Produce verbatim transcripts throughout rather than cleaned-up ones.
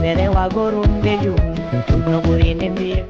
Nde rewa gorum nde jum, ɗum no ɓuri nde mbiye.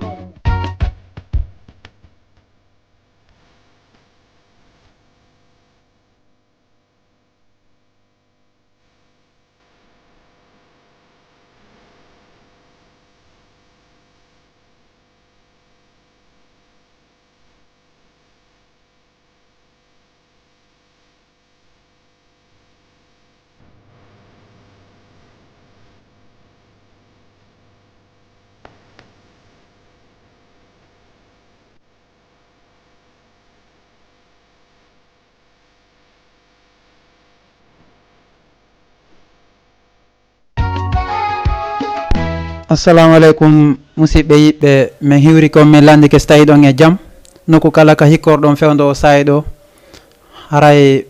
Assalamu aleykum, musidɓe yiɗɓe, min hiwri ko min lanndike so tawi ɗon e jam. Nokku kala ka hikkorɗon fewndo o saa'i ɗo, haray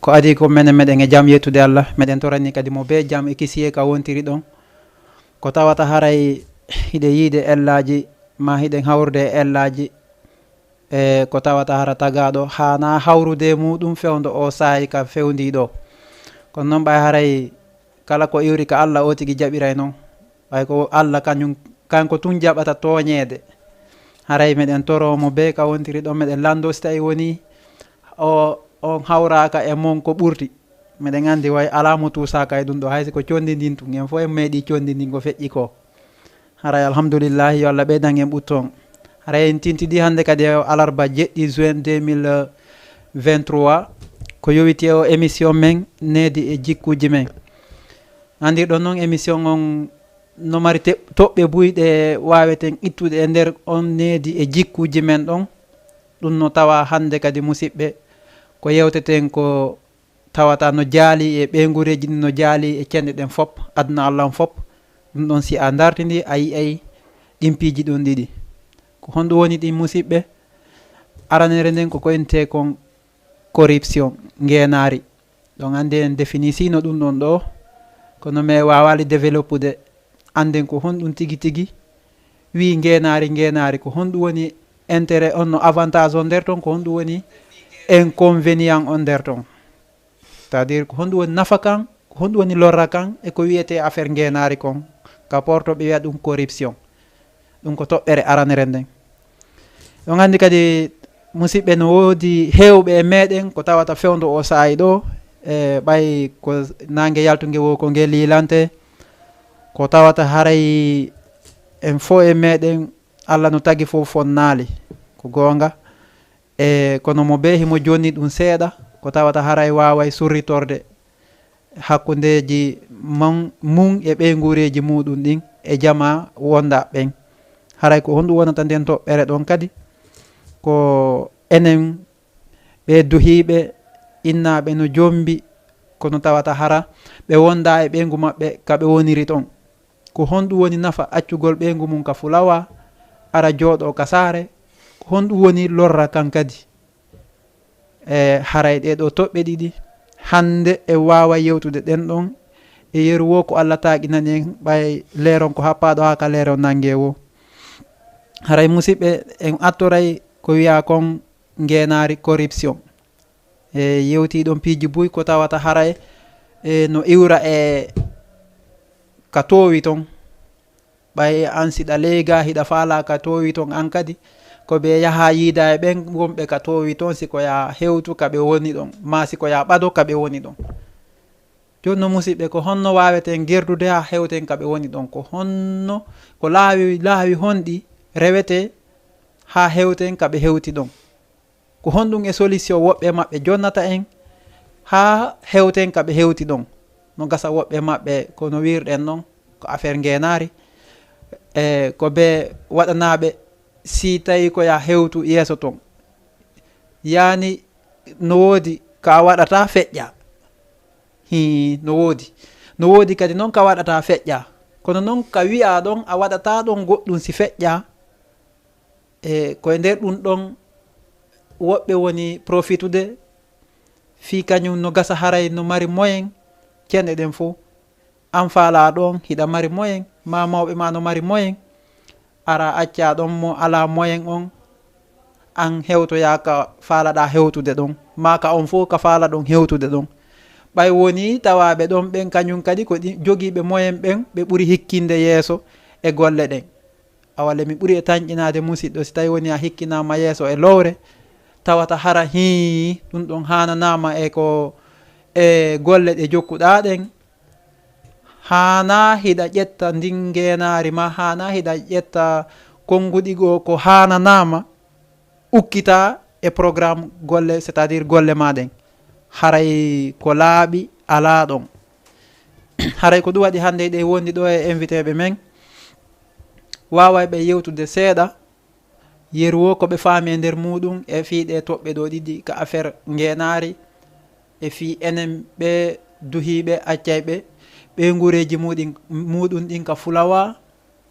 ko adii ko menen meɗen e jam, yettude Allah. Meɗen torani kadi mo bee jam e kisiyee ka wontiri ɗon. Ko tawata haray hiɗen yiide ellaaji, maa hiɗen hawrude e ellaaji, e ko tawata hara tagaaɗo haanaa hawrude e muuɗum fewndo o saa'i ka fewndii ɗo. Kono noon ɓay haray kala ko iwri ka Allah o tigi jaɓiray noon. Ɓay ko Allah kañum, kanko tun jaɓata tooñeede. Haray meɗen toroo mo bee ka wontiri ɗon, meɗen lanndoo si tawi wonii o, on hawraaka e mon ko ɓurti. Meɗen anndi way alaa mo tuusaaka e ɗum ɗo, hay si ko conndi ndin tun, en fof en meeɗii conndi ndin ko feƴƴi ko. Haray alhamdulillahi, yo Allah ɓeydan en ɓutton. Haray en tintidi hannde kadi e alarba jeɗɗi juin deux mille vingt-trois, ko yowiti e o émission men Needi e Jikkuuji Men. Anndirɗon noon émission on no mari te-, toɓɓe buy ɗe waaweten ittude e nder on needi e jikkuuji men ɗon. Ɗum no tawa hannde kadi, musidɓe, ko yewteten ko tawata no jaali e ɓeynguureeji ɗin, no jaali e cenɗe ɗen fof, aduna Allah on fof. Ɗum ɗon, si a dartindii, a yi'ay ɗin piiji ɗon ɗiɗi. Ko honɗum woni ɗin, musidɓe? Aranere nden ko koyntee kon corruption, ngeenaari. Ɗon anndi en définissino ɗum ɗon ɗo, kono mi waawaali développude. Annden ko honɗum tigi tigi wii ngeenaari, ngeenaari ko honɗum woni intérêt on, no avantage on nder ton, ko honɗum woni inconvénient on nder ton. C'est-à-dire ko honɗum woni nafa kan, ko honɗum woni lorra kan, e ko wiyetee affaire ngeenaari kon, ka porto ɓe wiya ɗum corruption. Ɗum ko toɓɓere aranere nden. On anndi kadi, musidɓe, no woodi heewɓe e meɗen ko tawata fewndo o saa'i ɗo, e ɓay ko naange yaltunge wo ko nge liilante, ko tawata haray en fof e meɗen Allah no tagi fof fonnaali, ko goonga. E kono mo bee himo jonni ɗum seeɗa, ko tawata haray waaway surritorde hakkundeeji mon, mum e ɓeynguureeji muuɗum ɗin e jamaa wonda ɓen. Haray ko honɗum wonata nden toɓɓere ɗon kadi? Ko enen ɓe duhiiɓe, innaaɓe no jombi, kono tawata hara ɓe wonda e ɓeyngu maɓɓe ka ɓe woniri ton. Ko honɗum woni nafa accugol ɓeyngu mum ka fulawa, ara jooɗoo ka saare? Ko honɗum woni lorra kan kadi? E haray ɗee ɗoo toɓɓe ɗiɗi, hannde e waawa yewtude ɗen ɗon. E yeru wo ko Allah taaginani en, ɓay leeron ko happaaɗo haa ka leeron nannge wo. Haray, musidɓe, en attoray ko wiyaa kon ngeenaari, corruption. E yewtii ɗon piiji buy ko tawata haray e no iwra e ka toowi ton. Ɓay an, siɗa leyga, hiɗa faalaa ka toowi ton an kadi, ko ɓe yaha yiida e ɓen wonɓe ka toowi ton, si ko yaa hewtu ka ɓe woni ɗon, maa si ko yaa ɓado ka ɓe woni ɗon. Jooni non, musidɓe, ko honno waaweten gerdude haa hewten ka ɓe woni ɗon? Ko honno, ko laawi, laawi honɗi rewetee haa hewten ka ɓe hewti ɗon? Ko honɗum e solution woɓɓe maɓɓe jonnata en haa hewten ka ɓe hewti ɗon? No gasa woɓɓe maɓɓe, ko no wiirɗen non, ko affaire ngeenaari, e ko ɓe waɗanaaɓe si tawi ko yaa hewtu yeeso ton. Yaani, no woodi ka a waɗata feƴƴa. Hii, no woodi. No woodi kadi non ka waɗata feƴƴa. Kono non ka wi'aa ɗon, a waɗata ɗon goɗɗum si feƴƴa. E ko e nder ɗum ɗon woɓɓe woni profitude, fii kañum no gasa haray no mari moyen, cenɗe ɗen fof. An faalaa ɗon, hiɗa mari moyen, maa mawɓe maa no mari moyen, ara accaa ɗon mo alaa moyen on, an hewtoyaa ka faalaɗaa hewtude ɗon, maa ka on fof ka faalaɗon hewtude ɗon. Ɓay wonii tawaaɓe ɗon ɓen, kañun kadi ko ɗi jogiiɓe moyen ɓen, ɓe ɓuri hikkinde yeeso e golle ɗen. Awa le mi ɓuri e tanƴinaade musiɗɗo, si tawii wonii a hikkinaama yeeso e lowre, tawata hara hii, ɗun ɗon haananaama e ko, e golle ɗe jokkuɗaa ɗen, haanaa hiɗa ƴetta ndin ngeenaari maa, haanaa hiɗa ƴetta konnguɗi goo ko haananaama, ukkitaa e programme golle, c'est-à-dire golle maa ɗen. Haray ko laaɓi alaa ɗon. Haray ko ɗun waɗi hannde eɗen wondi ɗoo e invité ɓe men, waaway ɓe yewtude seeɗa, yeru woo ko ɓe faami e nder muuɗun e fii ɗee toɓɓe ɗoo ɗiɗi ka affaire ngeenaari, e fii enen ɓee duhiiɓe, accayɓe ɓeynguureeji muuɗin, muuɗun ɗin ka fulawaa,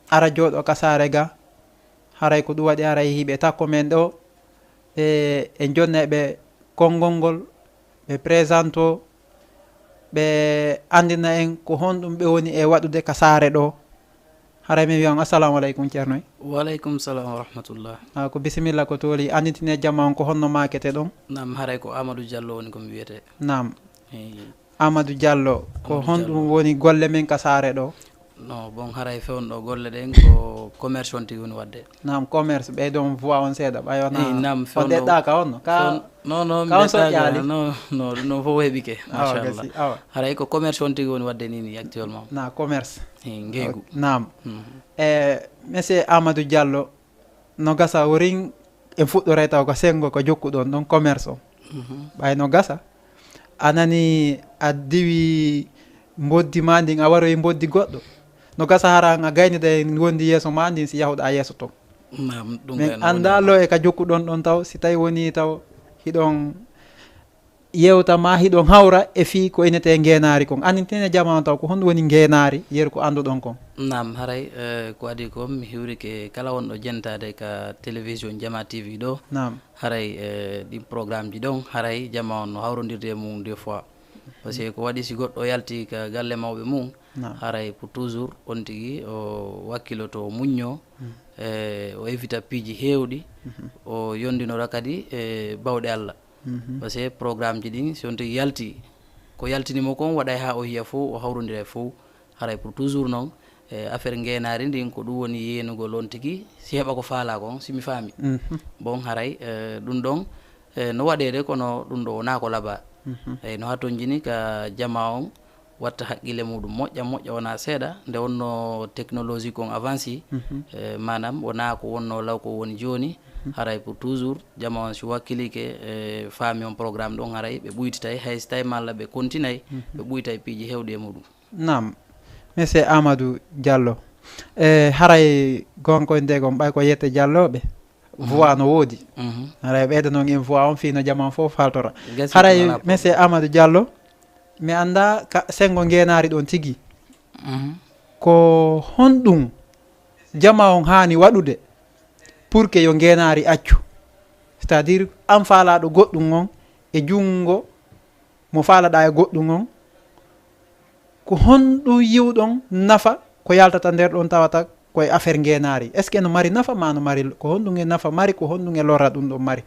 ara jooɗoo ka saare ga. Haray ko ɗun waɗi haray hiɓe takko men ɗoo, ɓe, en jonnay ɓe konngol ngol, ɓe présentoo, ɓe anndina en ko honɗun ɓe woni e waɗude ka saare ɗoo. Haray mi wi'a on, "Assalamu aleykum, Ceerno." Wa aleykum salam wa rahmatullah. Ah, ko bisimilla, ko tooli. Anndintine jama on ko honno maakete ɗon? Naam, haray ko Amadou Diallo woni ko mi wiyetee. Naam. Eyi. Amadou Diallo, ko Amadou honɗun Diallo. Woni golle men ka saare ɗoo? No, bon, haray fewndo golle ɗen ko commerce on tigi woni waɗde. Naam, commerce, ɓeydo on voix on seeɗa, ɓay on. Eyi, naam, on fewndo deɗɗa ka on, no? Ka, fewn-, no, no, ka on deɗɗa ka, soƴƴaali? No, no, ɗun ɗon fof heɓike, awa, machallah. Gasi, awa. Haray ko commerce on tigi woni waɗde ni, ni actuellement. Na commerce. Eyi, ngeegu. Naam. Mhm. E, monsieur Amadou Diallo, no gasa wurin en fuɗɗoray taw ko senngo ko jokkuɗon ɗon commerce on. Mhm. Ɓay no gasa, a nani a diwi mboddi ma ndin, a waroyi mboddi goɗɗo. No gasa hara a gaynida e wondi yeeso ma ndin si yahuɗa yeeso ton. Naam, ɗun men kay no annda woni lo e ka jokkuɗon ɗon taw, si tawi woni taw hiɗon yewta ma hiɗon hawra e fii ko inetee ngeenaari kon. Anndintene jama on taw ko honɗun woni ngeenaari, yeru ko annduɗon kon. Naam, haray, eh, ko adii kon, mi hiwrike kala wonɗo jentaade ka télévision Jama T V ɗoo. Naam. Haray, eh, ɗin programme ji ɗon, haray jama on no hawrondirde e mum des fois. Parce que ko waɗi si goɗɗo yalti ka galle mawɓe mum, naam, haray pour toujours on tigi o wakkiloto, o muñño, mm, eh, o evita piiji heewɗi, mhm, o yondinora kadi e bawɗe Allah. Mhm. Parce que programme ji ɗin, si on tigi yalti, ko yaltini mo kon waɗay haa o yiya fow, o hawrondira e fow. Haray pour toujours non, e affaire ngeenaari ndin, ko ɗun woni yeenugol on tigi, si heɓa ko faalaa kon, si mi faami. Mhm. Bon, haray, e, ɗun ɗon, e, no waɗeede, kono ɗun ɗo wonaa ko labaa. Mhm. E, no hatonjini ka jama on, watta haqqille muɗum moƴƴa, moƴƴa wonaa seeɗa. Nde wonno technologie kon avanci, mhm, e, maanaam wonaa ko wonno law ko woni jooni. Mhm. Haray pour toujours, jama on si wakkilike, e, faami on programme ɗon, haray ɓe ɓuytitay, hay si tawi malla ɓe kontinay, mhm, ɓe ɓuytay piiji heewɗi e muɗum. Naam, monsieur Amadou Diallo. E, haray gonko nde gon ɓay ko yette Diallo ɓe. Mhm. Voix no woodi. Mhm. Haray ɓeyda non en voix on fii no jama on fof faltora. Gasi, haray wala problème. Monsieur Amadou Diallo, mi annda ka senngo ngeenaari ɗon tigi. Mhm. Ko honɗun jama on haani waɗude pour que yo ngeenaari accu? C'est-à-dire, an faalaaɗo goɗɗun on e junngo mo faalaɗaa e goɗɗun on, ko honɗun yiwɗon nafa ko yaltata nder ɗon tawata koye affaire ngeenaari? Est-ce que no mari nafa ma no mari, ko honɗun e nafa mari, ko honɗun e lorra ɗun ɗon mari?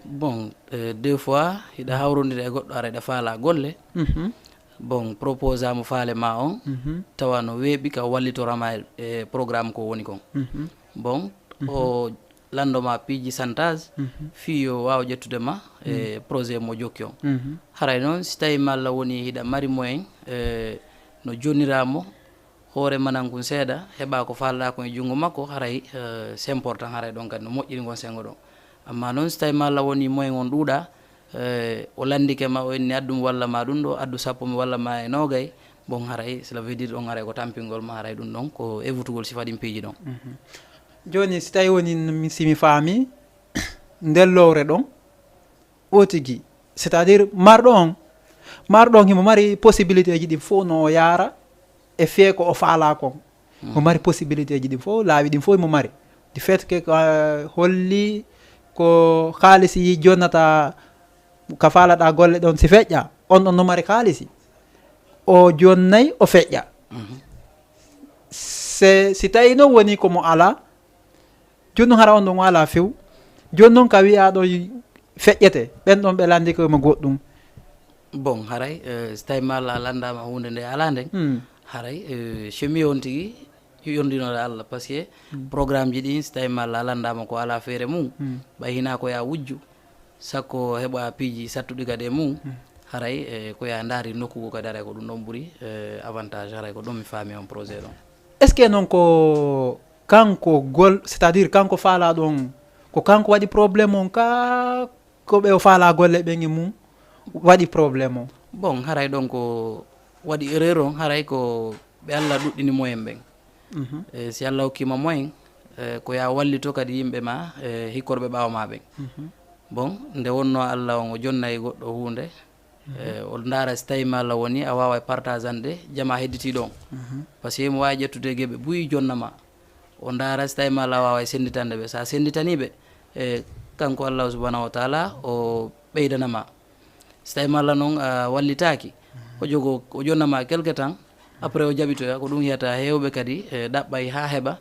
Bon, eh, des fois, hiɗa hawrondira e goɗɗo, ara hiɗa faalaa golle. Mhm. Bon, propose mo faale ma on, mhm, tawa no weeɓi ka wallitorama e, e programme ko woni kon. Mhm. Bon, mhm, o lanndo ma piiji santage, mhm, fii yo waaw ƴettude ma e, mhm, projet mo jokki on. Mhm. Haray non, si tawi malla woni hiɗa mari moyen, e, no jonnira mo, hoore manankun seeɗa, heɓa ko faalɗaa kon e junngo makko, haray, eh, c'est important, haray ɗon kadi no moƴƴiri ngon senngo ɗon. Amma non, si tawi malla woni moyen on ɗuuɗaa, eh, o lanndike ma, o inni, "Addu mi walla ma ɗun ɗo, addu sappo mi walla ma e noogay," bon, haray, cela veut dire on haray ko tampingol ma, haray ɗun ɗon ko evutugol sifa ɗin piiji ɗon. Mhm. Jooni, si tawi woni mi, si mi faami, nden lowre ɗon, o tigi, c'est-à-dire marɗo on, marɗo on himo mari possibilité ji ɗin fof no o yaara e fee ko o faalaa kon. Mo mari possibilité ji ɗin fof, laawi ɗin fof mo mari. Du fait que, euh, holli ko haalisi jonnata ka faalaɗaa golle ɗon si feƴƴa, on ɗon no mari haalisi. O jonnay, o feƴƴa. Mhm. Se, si tawi non woni ko mo alaa, jooni non hara on ɗon o alaa few. Jooni non ka wi'aa ɗon feƴƴete, ɓen ɗon ɓe lanndike mo goɗɗum. Bon, haray, eh, so tawi malla a lanndaama huunde nde alaa nden, hmm, haray, eh, chemi on tigi yondinoɗo Allah, parce que, hmm, programme ji ɗin, so tawi malla a lanndaama ko alaa feere mum, hmm, ɓay hinaa ko ya wujju, sakko heɓa piiji sattuɗi kadi e mum, hmm, haray, eh, ko ya ndaari nokku ko kadi haray ko ɗum ɗon ɓuri, eh, avantage, haray ko ɗum mi faami on projet ɗon. Est-ce que noon ko kanko gol, c'est-à-dire kanko faalaa ɗon, ko kanko waɗi problème on ka ko ɓe o faalaa golle ɓen e mum waɗi problème o? Bon, haray ɗon ko waɗi erreur on, haray ko ɓe Allah ɗuɗɗini moyen ɓen. Mhm. E, si Allah hokkima moyen, e, ko ya wallito kadi yimɓe ma, e, hikkorɓe ɓaawo ma ɓen. Mhm. Bon, nde wonno Allah on o jonnay goɗɗo huunde, mhm, e, o ndaara si tawi ma Allah woni a waaway partageande jama hedditi ɗon. Mhm. Parce que mo waawi ƴettude geɓe buy jonna ma. O ndaara si tawi ma Allah waaway sennditande ɓe. So a sennditanii ɓe, e, kanko Allah subhanahu wa taala o ɓeydana ma. Si tawi ma Allah noon a wallitaaki, o jogo, o jonna ma quelque temps, après o jaɓitoya. Ko ɗum hiyata heewɓe kadi, e, ɗaɓɓay haa heɓa,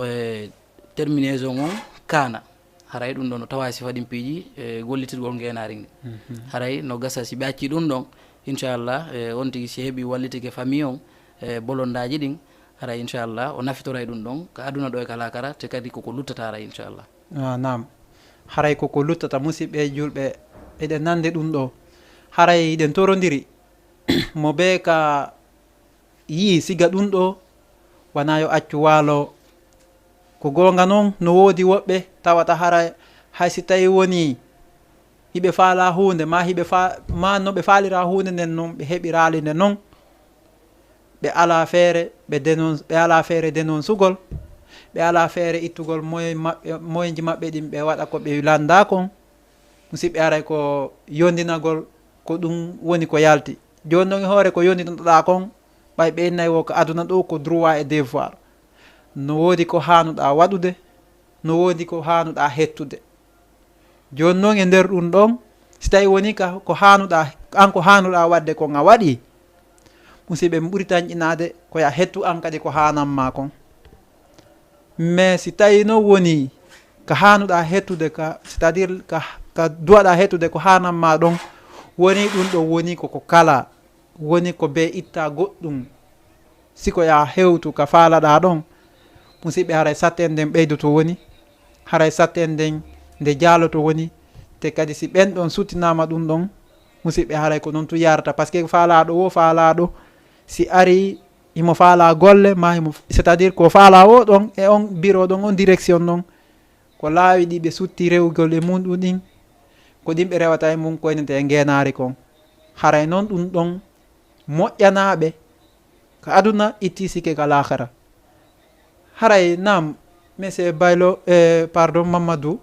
e, terminaison on kaana. Haray ɗum ɗon no tawa sifa ɗin piiji, e, gollitirgol ngeenaari ndi. Mhm. Haray no gasa si ɓe acci ɗum ɗon, inchallah, e, on tigi si heɓi wallitike famille on, e, bolondaaji ɗin, haray inchallah o nafitoray ɗum ɗon ka aduna ɗo e ka laakara, te kadi koko luttata haray inchallah. Ah, naam. Haray koko luttata, musiɓɓe e julɓe, eɗen nande ɗum ɗo. Haray eɗen torondiri mo bee ka yii siga ɗum ɗo, wanaa yo accu waalo. Ko goonga non, no woodi woɓɓe tawata hara hay si tawi woni hiɓe faalaa huunde, maa hiɓe fa-, maa no ɓe faalira huunde nden non, ɓe heɓiraali nde non. Ɓe alaa feere, ɓe denon-, ɓe alaa feere denonsugol, ɓe alaa feere ittugol moyen maɓɓe, moyenji maɓɓe ɗin ɓe waɗa ko ɓe lanndaa kon. Musiɓɓe, haray ko yondinagol ko ɗum woni ko yalti. Jooni non e hoore ko yondinoɗaa kon, ɓay ɓe innay wo ko aduna ɗo ko droit et devoir. No woodi ko haanuɗaa waɗude, no woodi ko haanuɗaa hettude. Jooni non e nder ɗum ɗon, si tawi woni ka ko haanuɗaa, an ko haanuɗaa waɗde kon a waɗi, musiɓɓe, mi ɓuri tanƴinaade ko ya hettu an kadi ko haanan ma kon. Mais si tawi non woni ka haanuɗaa hettude ka, c'est-à-dire ka, ka duwaɗaa hettude ko haanan ma ɗon, woni ɗum ɗo woni ko, ko kala, woni ko bee itta goɗɗum. Si ko ya hewtu ka faalaɗaa ɗon, musiɓɓe, haray satten nden ɓeydoto woni, haray satten nden nde jaaloto woni, te kadi si ɓen ɗon suttinaama ɗum ɗon, musiɓɓe, haray ko non tun yarata, parce que faalaaɗo wo, faalaaɗo si ari himo faalaa golle, ma himo, c'est-à-dire ko faalaa o ɗon e on biro ɗon, on direction ɗon, ko laawi ɗi ɓe sutti rewugol e mum ɗum ɗin, ko ɗin ɓe rewata e mum ko innetee ngeenaari kon. Haray non ɗum ɗon moƴƴanaaɓe ka aduna, itti sikke ka laakara. Haray naam, monsieur Baylo, eh, pardon, Mamadou,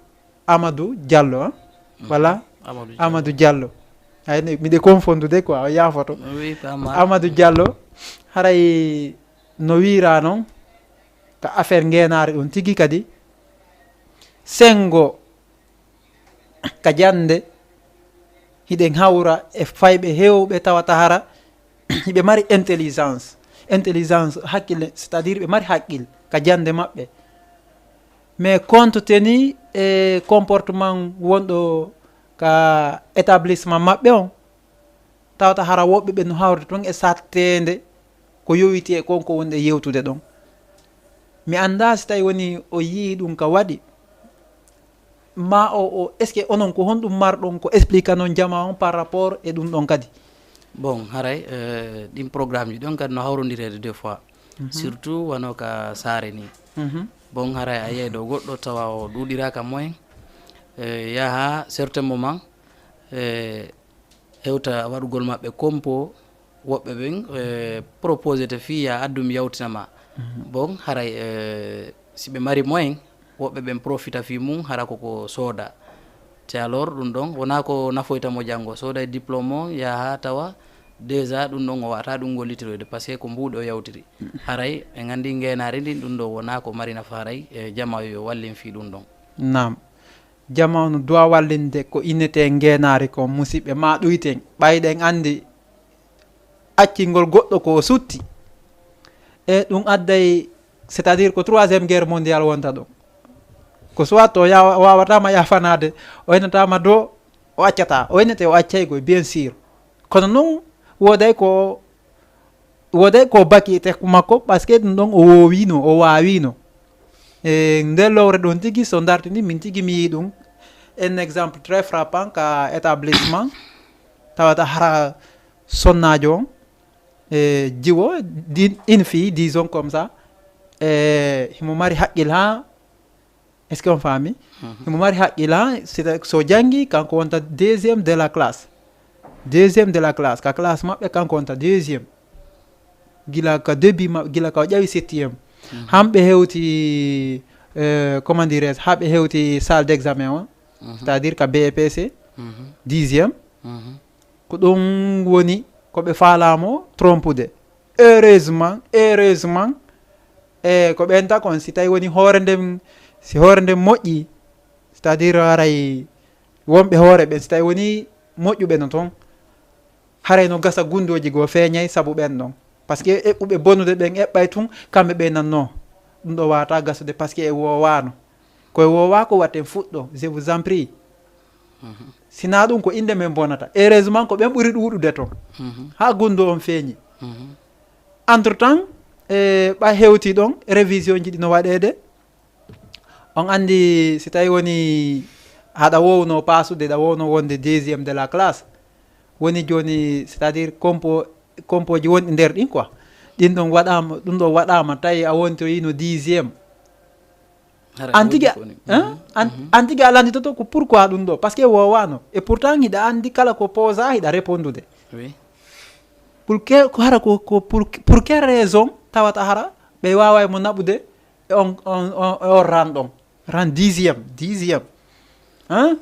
Amadou Diallo, hein? Mhm. Voilà. Amadou Diallo. Amadou Diallo. Ay, ne, miɗe confondude quoi, o yaafoto. Oui, pas mal. Amadou Diallo, haray no wiira non, ka affaire ngeenaari on tigi kadi, sengo ka jannde, hiɗen hawra e fayɓe heewɓe tawata hara hiɓe mari intelligence. Intelligence, hakkille, c'est-à-dire ɓe mari hakkil ka jannde maɓɓe. Mais compte tenu e comportement wonɗo ka établissement maɓɓe on, tawata hara woɓɓe ɓe no hawrde ton e satteende ko yowiti e kon ko wonde yewtude ɗon. Mi anndaa si tawi woni o yii ɗum ka waɗi, ma o, o, est-ce que onon ko honɗum marɗon ko explique non jama on par rapport e ɗum ɗon kadi? Bon, haray, eh, ɗin programme ji ɗon kadi no hawrondireede des fois. Mhm. Surtout wano ka saare ni. Mhm. Bon, haray a yiyay ɗo goɗɗo tawa o ɗuuɗiraaka moyen, eh, yaha certain moment, eh, hewta waɗugol maɓɓe compo, woɓɓe ɓen, eh, proposé te fii ya addu mi yawtina ma. Mhm. Bon, haray, eh, si ɓe mari moyen, woɓɓe ɓen profita fii mum, hara koko sooda. Te alors, ɗum ɗon, wonaa ko nafoyta mo janngo, sooda e diplôme o, yaha tawa, déjà ɗum ɗon o wata ɗum gollitiroyde, parce que ko mbuuɗe o yawtiri. Mhm. Haray, en anndi ngeenaari ndin, ɗum ɗo wonaa ko mari nafa haray, e jama yo wallin fii ɗum ɗon. Naam. Jama no duwa wallinde ko innetee ngeenaari kon, musiɓɓe, ma ɗuyten, ɓay ɗen anndi accingol goɗɗo ko o sutti. E ɗum adday, c'est-à-dire ko troisième guerre mondiale wonta ɗon. Ko soit o yawa-, wawatama yafanaade, o innatama do o accata, o innete o accay koy, bien sûr. Kono noon, wooday ko wooday ko baki e tekku makko, parce que ɗum ɗon o woowino, o waawino. E nder lowre ɗon tigi, so dartini min tigi, mi yii ɗum. Un exemple très frappant ka établissement, tawata hara sonnaajo on, e jiwo, di- une fille, disons comme ça, e himo mari haqqil haa, est-ce que on faami? Himo mari haqqil haa, c'est- so janngi, kanko wonta deuxième de la classe. Deuxième de la classe, ka classe maɓɓe, kanko wonta deuxième. Gila ka début ma- gila ka o ƴawi septième. Hamɓe hewti, euh, comment dirais, haɓe hewti salle d'examen o, c'est-à-dire ka B E P C, dixième. Ko ɗum woni ko ɓe faalamo trompude. Heureusement, heureusement, e ko ɓen takon, si tawi woni hoore nden, si hoore nden moƴƴi, c'est-à-dire haray wonɓe hoore ɓen, si tawi woni moƴƴuɓe no toon, haray no gasa gundooji goo feeñay sabu ɓen ɗon. Parce que eɓɓuɓe bonude ɓen eɓɓay tun, kamɓe ɓe nanno. Ɗum ɗo waata gasude, parce que e woowano. Koye woowaa ko watten fuɗɗo, je vous en prie. Sinaa ɗum ko innde men bonata. Heureusement ko ɓen ɓuri ɗuuɗude toon. Haa gunndoo on feeñi. Entre temps, e ɓay hewti ɗon, révision ji ɗi no waɗeede. On anndi, si tawi woni haɗa wowno paasude, ɗa wowno wonde deuxième de la classe. Woni jooni, c'est-à-dire compo, compoji wonɗi nder ɗin quoi. Ɗin ɗon waɗaama, ɗum ɗon waɗaama, tawi a wontoyino dixième. An tigi, hein? An, an tigi a landitoto ko pourquoi ɗum ɗo? Parce que wowano. Et pourtant hiɗa andi kala ko posa hiɗa répondude. Oui. Pour que, ko hara ko, ko pour, pour quelle raison tawata hara ɓe waway mo naɓude e on, on, on, e on ran ɗon? Ran dixième, dixième. Hein?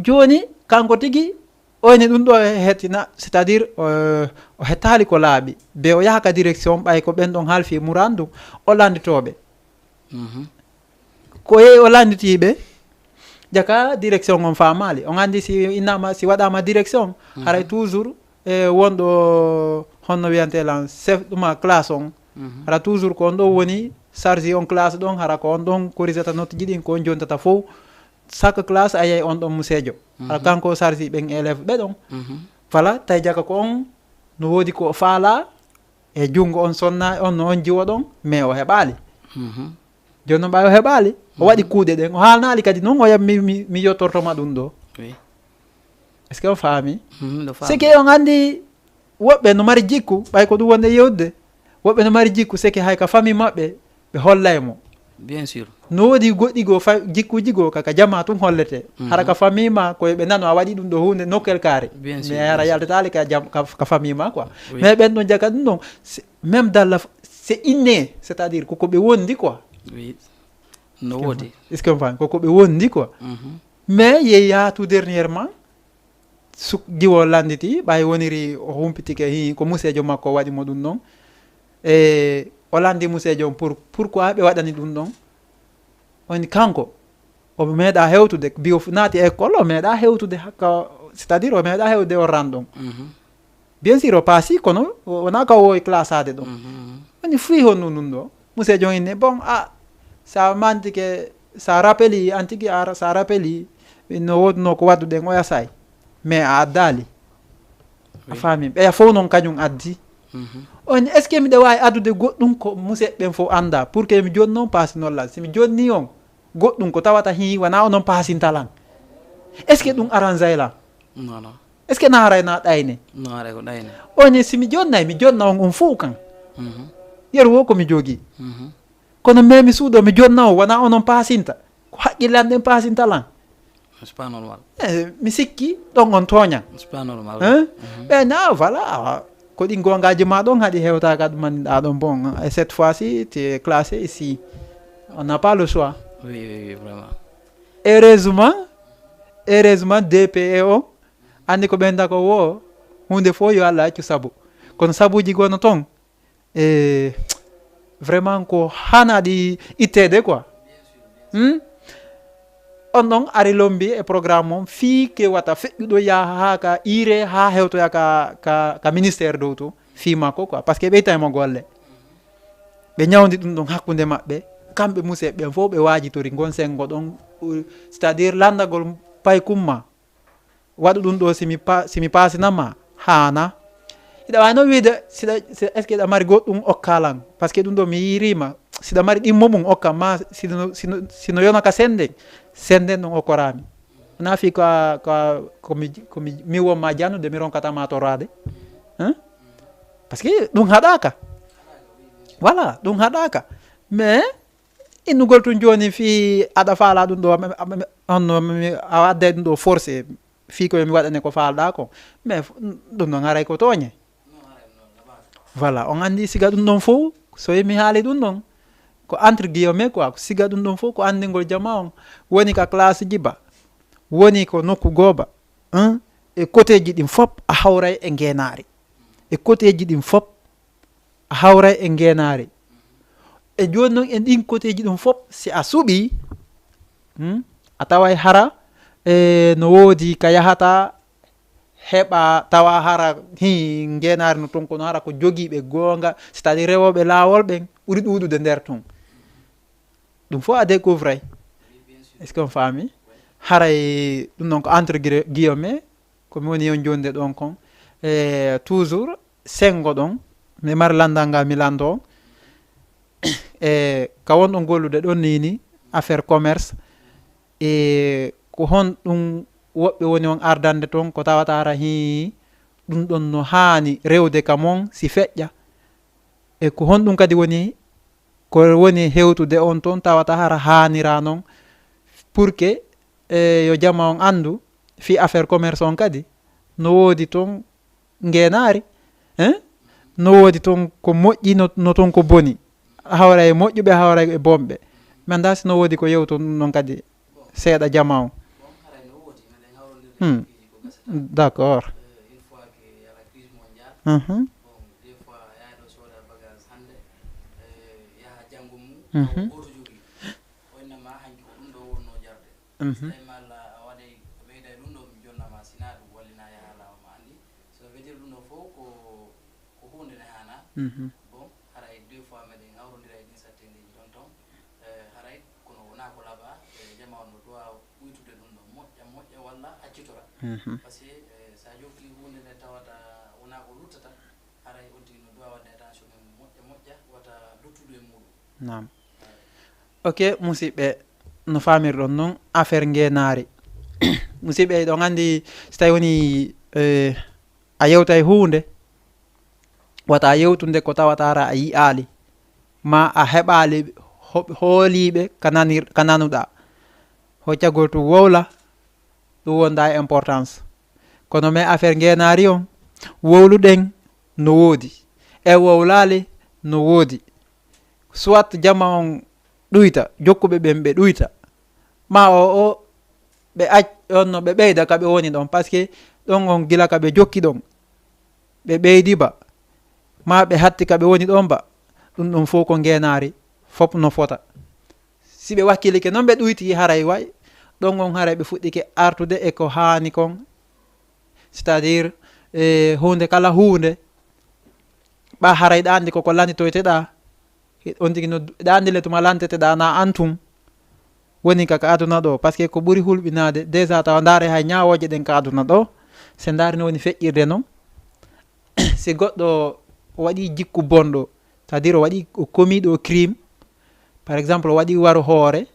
Joni kanko tigi, oyni ɗum ɗo e hettina, c'est-à-dire, euh, o hettali ko laaɓi. Be o yaha ka direction, ɓay ko ɓen ɗon halfi murandum, o landitoɓe. Ko yehi o landitiɓe, jaka direction on faamaali. On andi si innama, si waɗama direction, haray toujours, e wonɗo honno wiyante lan, chef ɗuma classe on. Hara toujours ko on ɗon woni charge on classe ɗon, hara ko on ɗon corrigeata note ji ɗin, ko on jontata fof. Chaque classe a yiyay on ɗon museejo. Hara kanko o charge ɓen élève ɓe ɗon. Voilà, tawi jaka ko on no woodi ko o faala e junngo on sonna, on no on jiwo ɗon, mais o heɓaali. Jooni noon ɓay o heɓaali, o waɗi kuuɗe ɗen, o haalnaali kadi noon, o yam mi, mi, mi yottortoma ɗum ɗo. Oui. Est-ce que on faami? C'est que on anndi woɓɓe no mari jikku, ɓay ko ɗum wonde yewtude. Woɓɓe no mari jikku, c'est que hay ka famille maɓɓe, ɓe hollay mo. Bien sûr. No woodi goɗɗi goo fa-, jikkuuji goo ka, ka jamaa tun hollete. Hara ka famille ma, ko ɓe nano a waɗi ɗum ɗo huunde nokkel kaare. Bien sûr, mais hara yaltataali ka jam-, ka, ka famille ma quoi. Oui. Mais ɓen ɗon jaka ɗum ɗon, c'est, même dans la f-, c'est inné, c'est-à-dire ko, ko ɓe wondi quoi. Oui. No woodi. Est-ce que on faami? Ko, ko ɓe wondi quoi. Mais yehi yaa tout dernièrement, suk-, jiwo lannditi, ɓay woniri o humpitike hi ko museejo makko waɗi mo ɗum ɗon. E o lanndi museejo on pour, pourquoi ɓe waɗani ɗum ɗon? Woni kanko, o meeɗa hewtude, bi o fu-, naati école, o meeɗa hewtude hakka, c'est-à-dire o meeɗa hewtude o ran ɗon. Bien sûr, o paasi, kono o, wonaa ka o wowi classaade ɗon. Woni fuy honno ɗum ɗo? Museejo on inni, bon, a, sa mantike, sa rappeli, an tigi a, sa rappeli, no woodunoo ko waɗduɗen oya saay. Mais a addaali. A faami? Ɓeya fof noon kañum addi. On, est-ce que miɗa waawi addude goɗɗum ko museɓɓe ɓen fof annda? Pour que mi jonni noon paasinolla. Si mi jonni on goɗɗum ko tawata hii, wonaa onon paasinta lan. Est-ce que ɗum arrangay lan? Non, non. Est-ce que na haray na ɗayne? Non, haray ko ɗayne. On, si mi jonnay, mi jonna on, on fof kan. Yeru wo ko mi jogii. Kono mais mi suuɗo, mi jonna on, wonaa onon paasinta. Ko haqqille an ɗen paasinta lan. C'est pas normal. Eh, mi sikki, ɗon on tooña. C'est pas normal. Hein? Ɓe na, voilà, ko ɗin goongaaji ma ɗon haɗi hewtaaka ɗum anniɗaa ɗon. Bon, et cette fois-ci, tu es classé ici. On n'a pas le choix. Oui, oui, oui, vraiment. Heureusement, heureusement, D P E o, anndi ko ɓen tako wo, huunde fof yo Allah accu sabu. Kono sabuuji gono toon, e vraiment ko haanaaɗi itteede quoi. Hmm? On ɗon ari lombi e programme on fii ke wata feƴƴuɗo yaha haa ka iire haa hewtoya ka, ka, ka ministère dow to fii makko quoi. Parce que ɓeytay mo golle. Ɓe ñawndi ɗum ɗon hakkunde maɓɓe. Kamɓe museɓɓe ɓen fof ɓe waajitori ngon senngo ɗon, c'est-à-dire lanndagol paykumma. Waɗu ɗum ɗo, si mi pa-, si mi paasina ma, haana. Hiɗa waawi noon wiide, siɗa, si, est-ce que hiɗa mari goɗɗum okkalan? Parce que ɗum ɗo mi yiiriima, siɗa mari ɗimmo mum okka ma, sino, sino, sino yona ka senden, senden ɗum okkoraami. Wonaa fii ko a, ko a, ko mi, ko mi, mi won ma jannude, mi ronkata ma torraade. Hein? Parce que ɗum haɗaaka. Voilà, ɗum haɗaaka. Mais innugol tun jooni fii aɗa faala ɗum ɗo, am-, am-, am-, on no mi, a adday ɗum ɗo forcé, fii ko yo mi waɗane ko faalɗaa ko. Mais f-, ɗum ɗon haray ko tooñe. Voilà, on anndi siga ɗum ɗon fof, so mi haali ɗum ɗon, ko entre guillemets quoi, ko siga ɗum ɗon fof ko anndingol jama on. Woni ka classe ji ba, woni ko nokku goo ba, hein? E côté ji ɗin fop a hawray e ngeenaari. E côté ji ɗin fop a hawray e ngeenaari. E jooni noon, e ɗin côté ji ɗin fop, si a suɓii, hmm, a taway hara, e, no woodi ka yahata, heɓa tawa hara, hi, ngeenaari no ton, kono hara ko jogiiɓe goonga, c'est-à-dire rewooɓe laawol ɓen ɓuri ɗuuɗude nder ton. Ɗum fof a découvray. Est-ce que on faami? Haray ɗum noon ko entre gui-, guillemets, ko mi woni yon jonde ɗon kon. E toujours, senngo ɗon, mi mari lanndal ngal mi lanndoo. E ka wonɗon gollude ɗon nii ni, affaire commerce, e ko honɗum woɓɓe woni on ardande ton, ko tawata hara hii ɗum ɗon no haani rewde ka mon si feƴƴa? E ko honɗum kadi woni, ko woni hewtude on ton, tawata hara haanira non, pour que, e, yo jama on anndu fii affaire commerce on kadi no woodi ton ngeenaari, hein? No woodi ton ko moƴƴi, no, no ton ko boni. Hawra e moƴƴuɓe, hawra e bonɓe. Mi anndaa si no woodi ko yewton ɗum non kadi seeɗa jama on. Hmm. D'accord. Mhm. Mhm. Mhm. Mhm. Mhm. Naam. Ok, musidɓe, no faamirɗon non affaire ngeenaari. Musidɓe, eɗon anndi, so tawi woni, eh, a yewtay huunde, wata a yewtude ko tawata hara a yi'aali, ma a heɓaali ho-, hooliiɓe ka nanir-, ka nanuɗaa. Hoccagol tun wowla, ɗum wonda e importance. Kono mais affaire ngeenaari on, wowluɗen no woodi, e wowlaali no woodi. Soit jama on ɗuyta, jokkuɓe ɓen ɓe ɗuyta, ma o, o, ɓe ac-, on no ɓe ɓeyda ka ɓe woni ɗon, parce que ɗon on gila ka ɓe jokki ɗon, ɓe ɓeydi ba, ma ɓe hatti ka ɓe woni ɗon ba, ɗum ɗon fof ko ngeenaari, fof no fota. Si ɓe wakkilike noon, ɓe ɗuyti haray way, ɗon on haray ɓe fuɗɗike artude e ko haani kon, c'est-à-dire, e huunde kala huunde, ɓa haray ɗa anndi koko lantitoyteɗa, on tigi no, ɗa anndi le tuma lanteteɗa na an tun. Woni ka, ka aduna ɗo, parce que ko ɓuri hulɓinaade, déjà tawa ndaare hay ñaawooje ɗen ka aduna ɗo, se ndaari no woni feƴƴirde non. Si goɗɗo waɗi jikku bonɗo, c'est-à-dire o waɗi, o commis ɗo crime, par exemple, o waɗi waru hoore,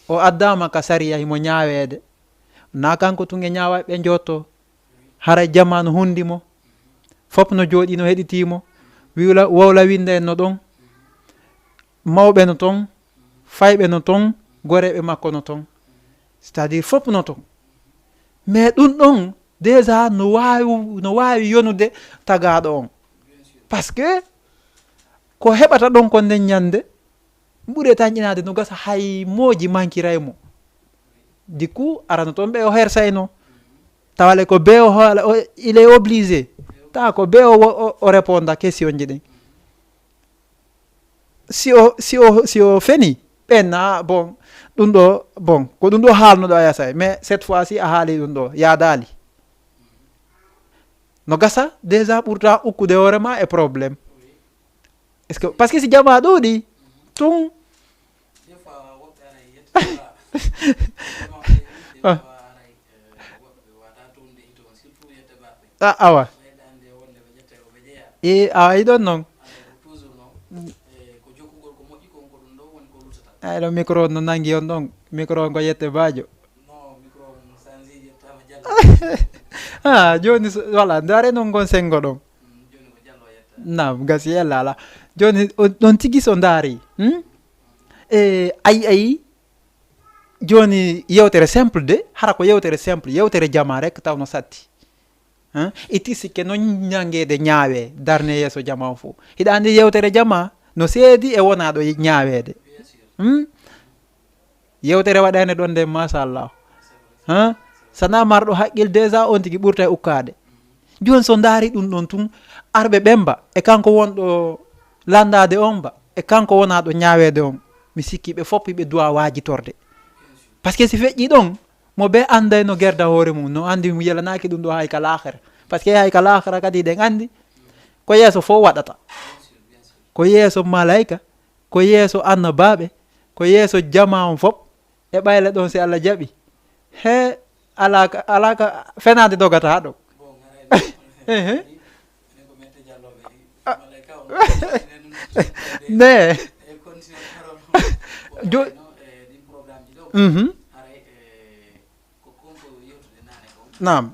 o addaama ka sariya himo ñaaweede, na kanko tun e ñaaway ɓe njotto, haray jamaanu hundi mo, fop no jooɗi no heɗitii mo, wiwla, wowla winnda en no ɗon, mawɓe no ton, fayɓe no ton, goreeɓe makko no ton, c'est-à-dire fop no ton. Mais ɗum ɗon déjà no waawi, no waawi yonude tagaaɗo on. Parce que ko heɓata ɗon kon nden ñande, ɓuri e tanƴinaade no gasa hay mooji mankiray mo. Du coup, arano ton ɓe o hersayno. Tawale ko be o hola, o, il est obligé. Tawa ko be o, o, o réponda question ji ɗin. Si o, si o, si o feni, ɓen na, bon, ɗum ɗo, bon, ko ɗum ɗo haalno ɗo a yasay. Mais cette fois-ci, a haali ɗum ɗo, yaadaali. No gasa, déjà ɓurta ukkude hoore ma e problème. Est-ce que, parce que si jama ɗuuɗi, tun. Ah. Ah, awa. E, awa, iɗon noon. Ay, ɗo micro no nangi on ɗon. Micro on ko yette baajo. Ah, jooni so, voilà, ndaare noon ngon senngo ɗon. Naam, gasi, yalla ala. Jooni, o, ɗon tigi so ndaari, hmm? E, ayi, ayi. Jooni, yewtere simple de, hara ko yewtere simple, yewtere jama rek taw no satti. Hein? Itti sikke noon ñanngeede ñaawee, darne yeeso jama on fof. Hiɗa anndi yewtere jama no seedi e wonaaɗo ñaaweede. Hmm? Yewtere waɗande ɗon nde, machallah. Hein? Sana marɗo haqqil déjà on tigi ɓurta e ukkaade. Jooni so ndaari ɗum ɗon tun, arɓe ɓemba e kanko wonɗo lanndaade on ba, e kanko wonaaɗo ñaaweede on, mi sikki ɓe fof ɓe duwa waajitorde. Parce que si feƴƴi ɗon, mo be anndayno gerda hoore mum, no anndi mo yelanaaki ɗum ɗo hay ka laakhira. Parce que hay ka laakhira kadi ɗen anndi ko yeeso fof waɗata. Ko yeeso malaika, ko yeeso annabaaɓe, ko yeeso jama on fof, e ɓayla ɗon si Allah jaɓi. He, alaa ka, alaa ka fenaande dogata ɗon. Ehe. Ah. Ne. Jo-, mhm. Naam.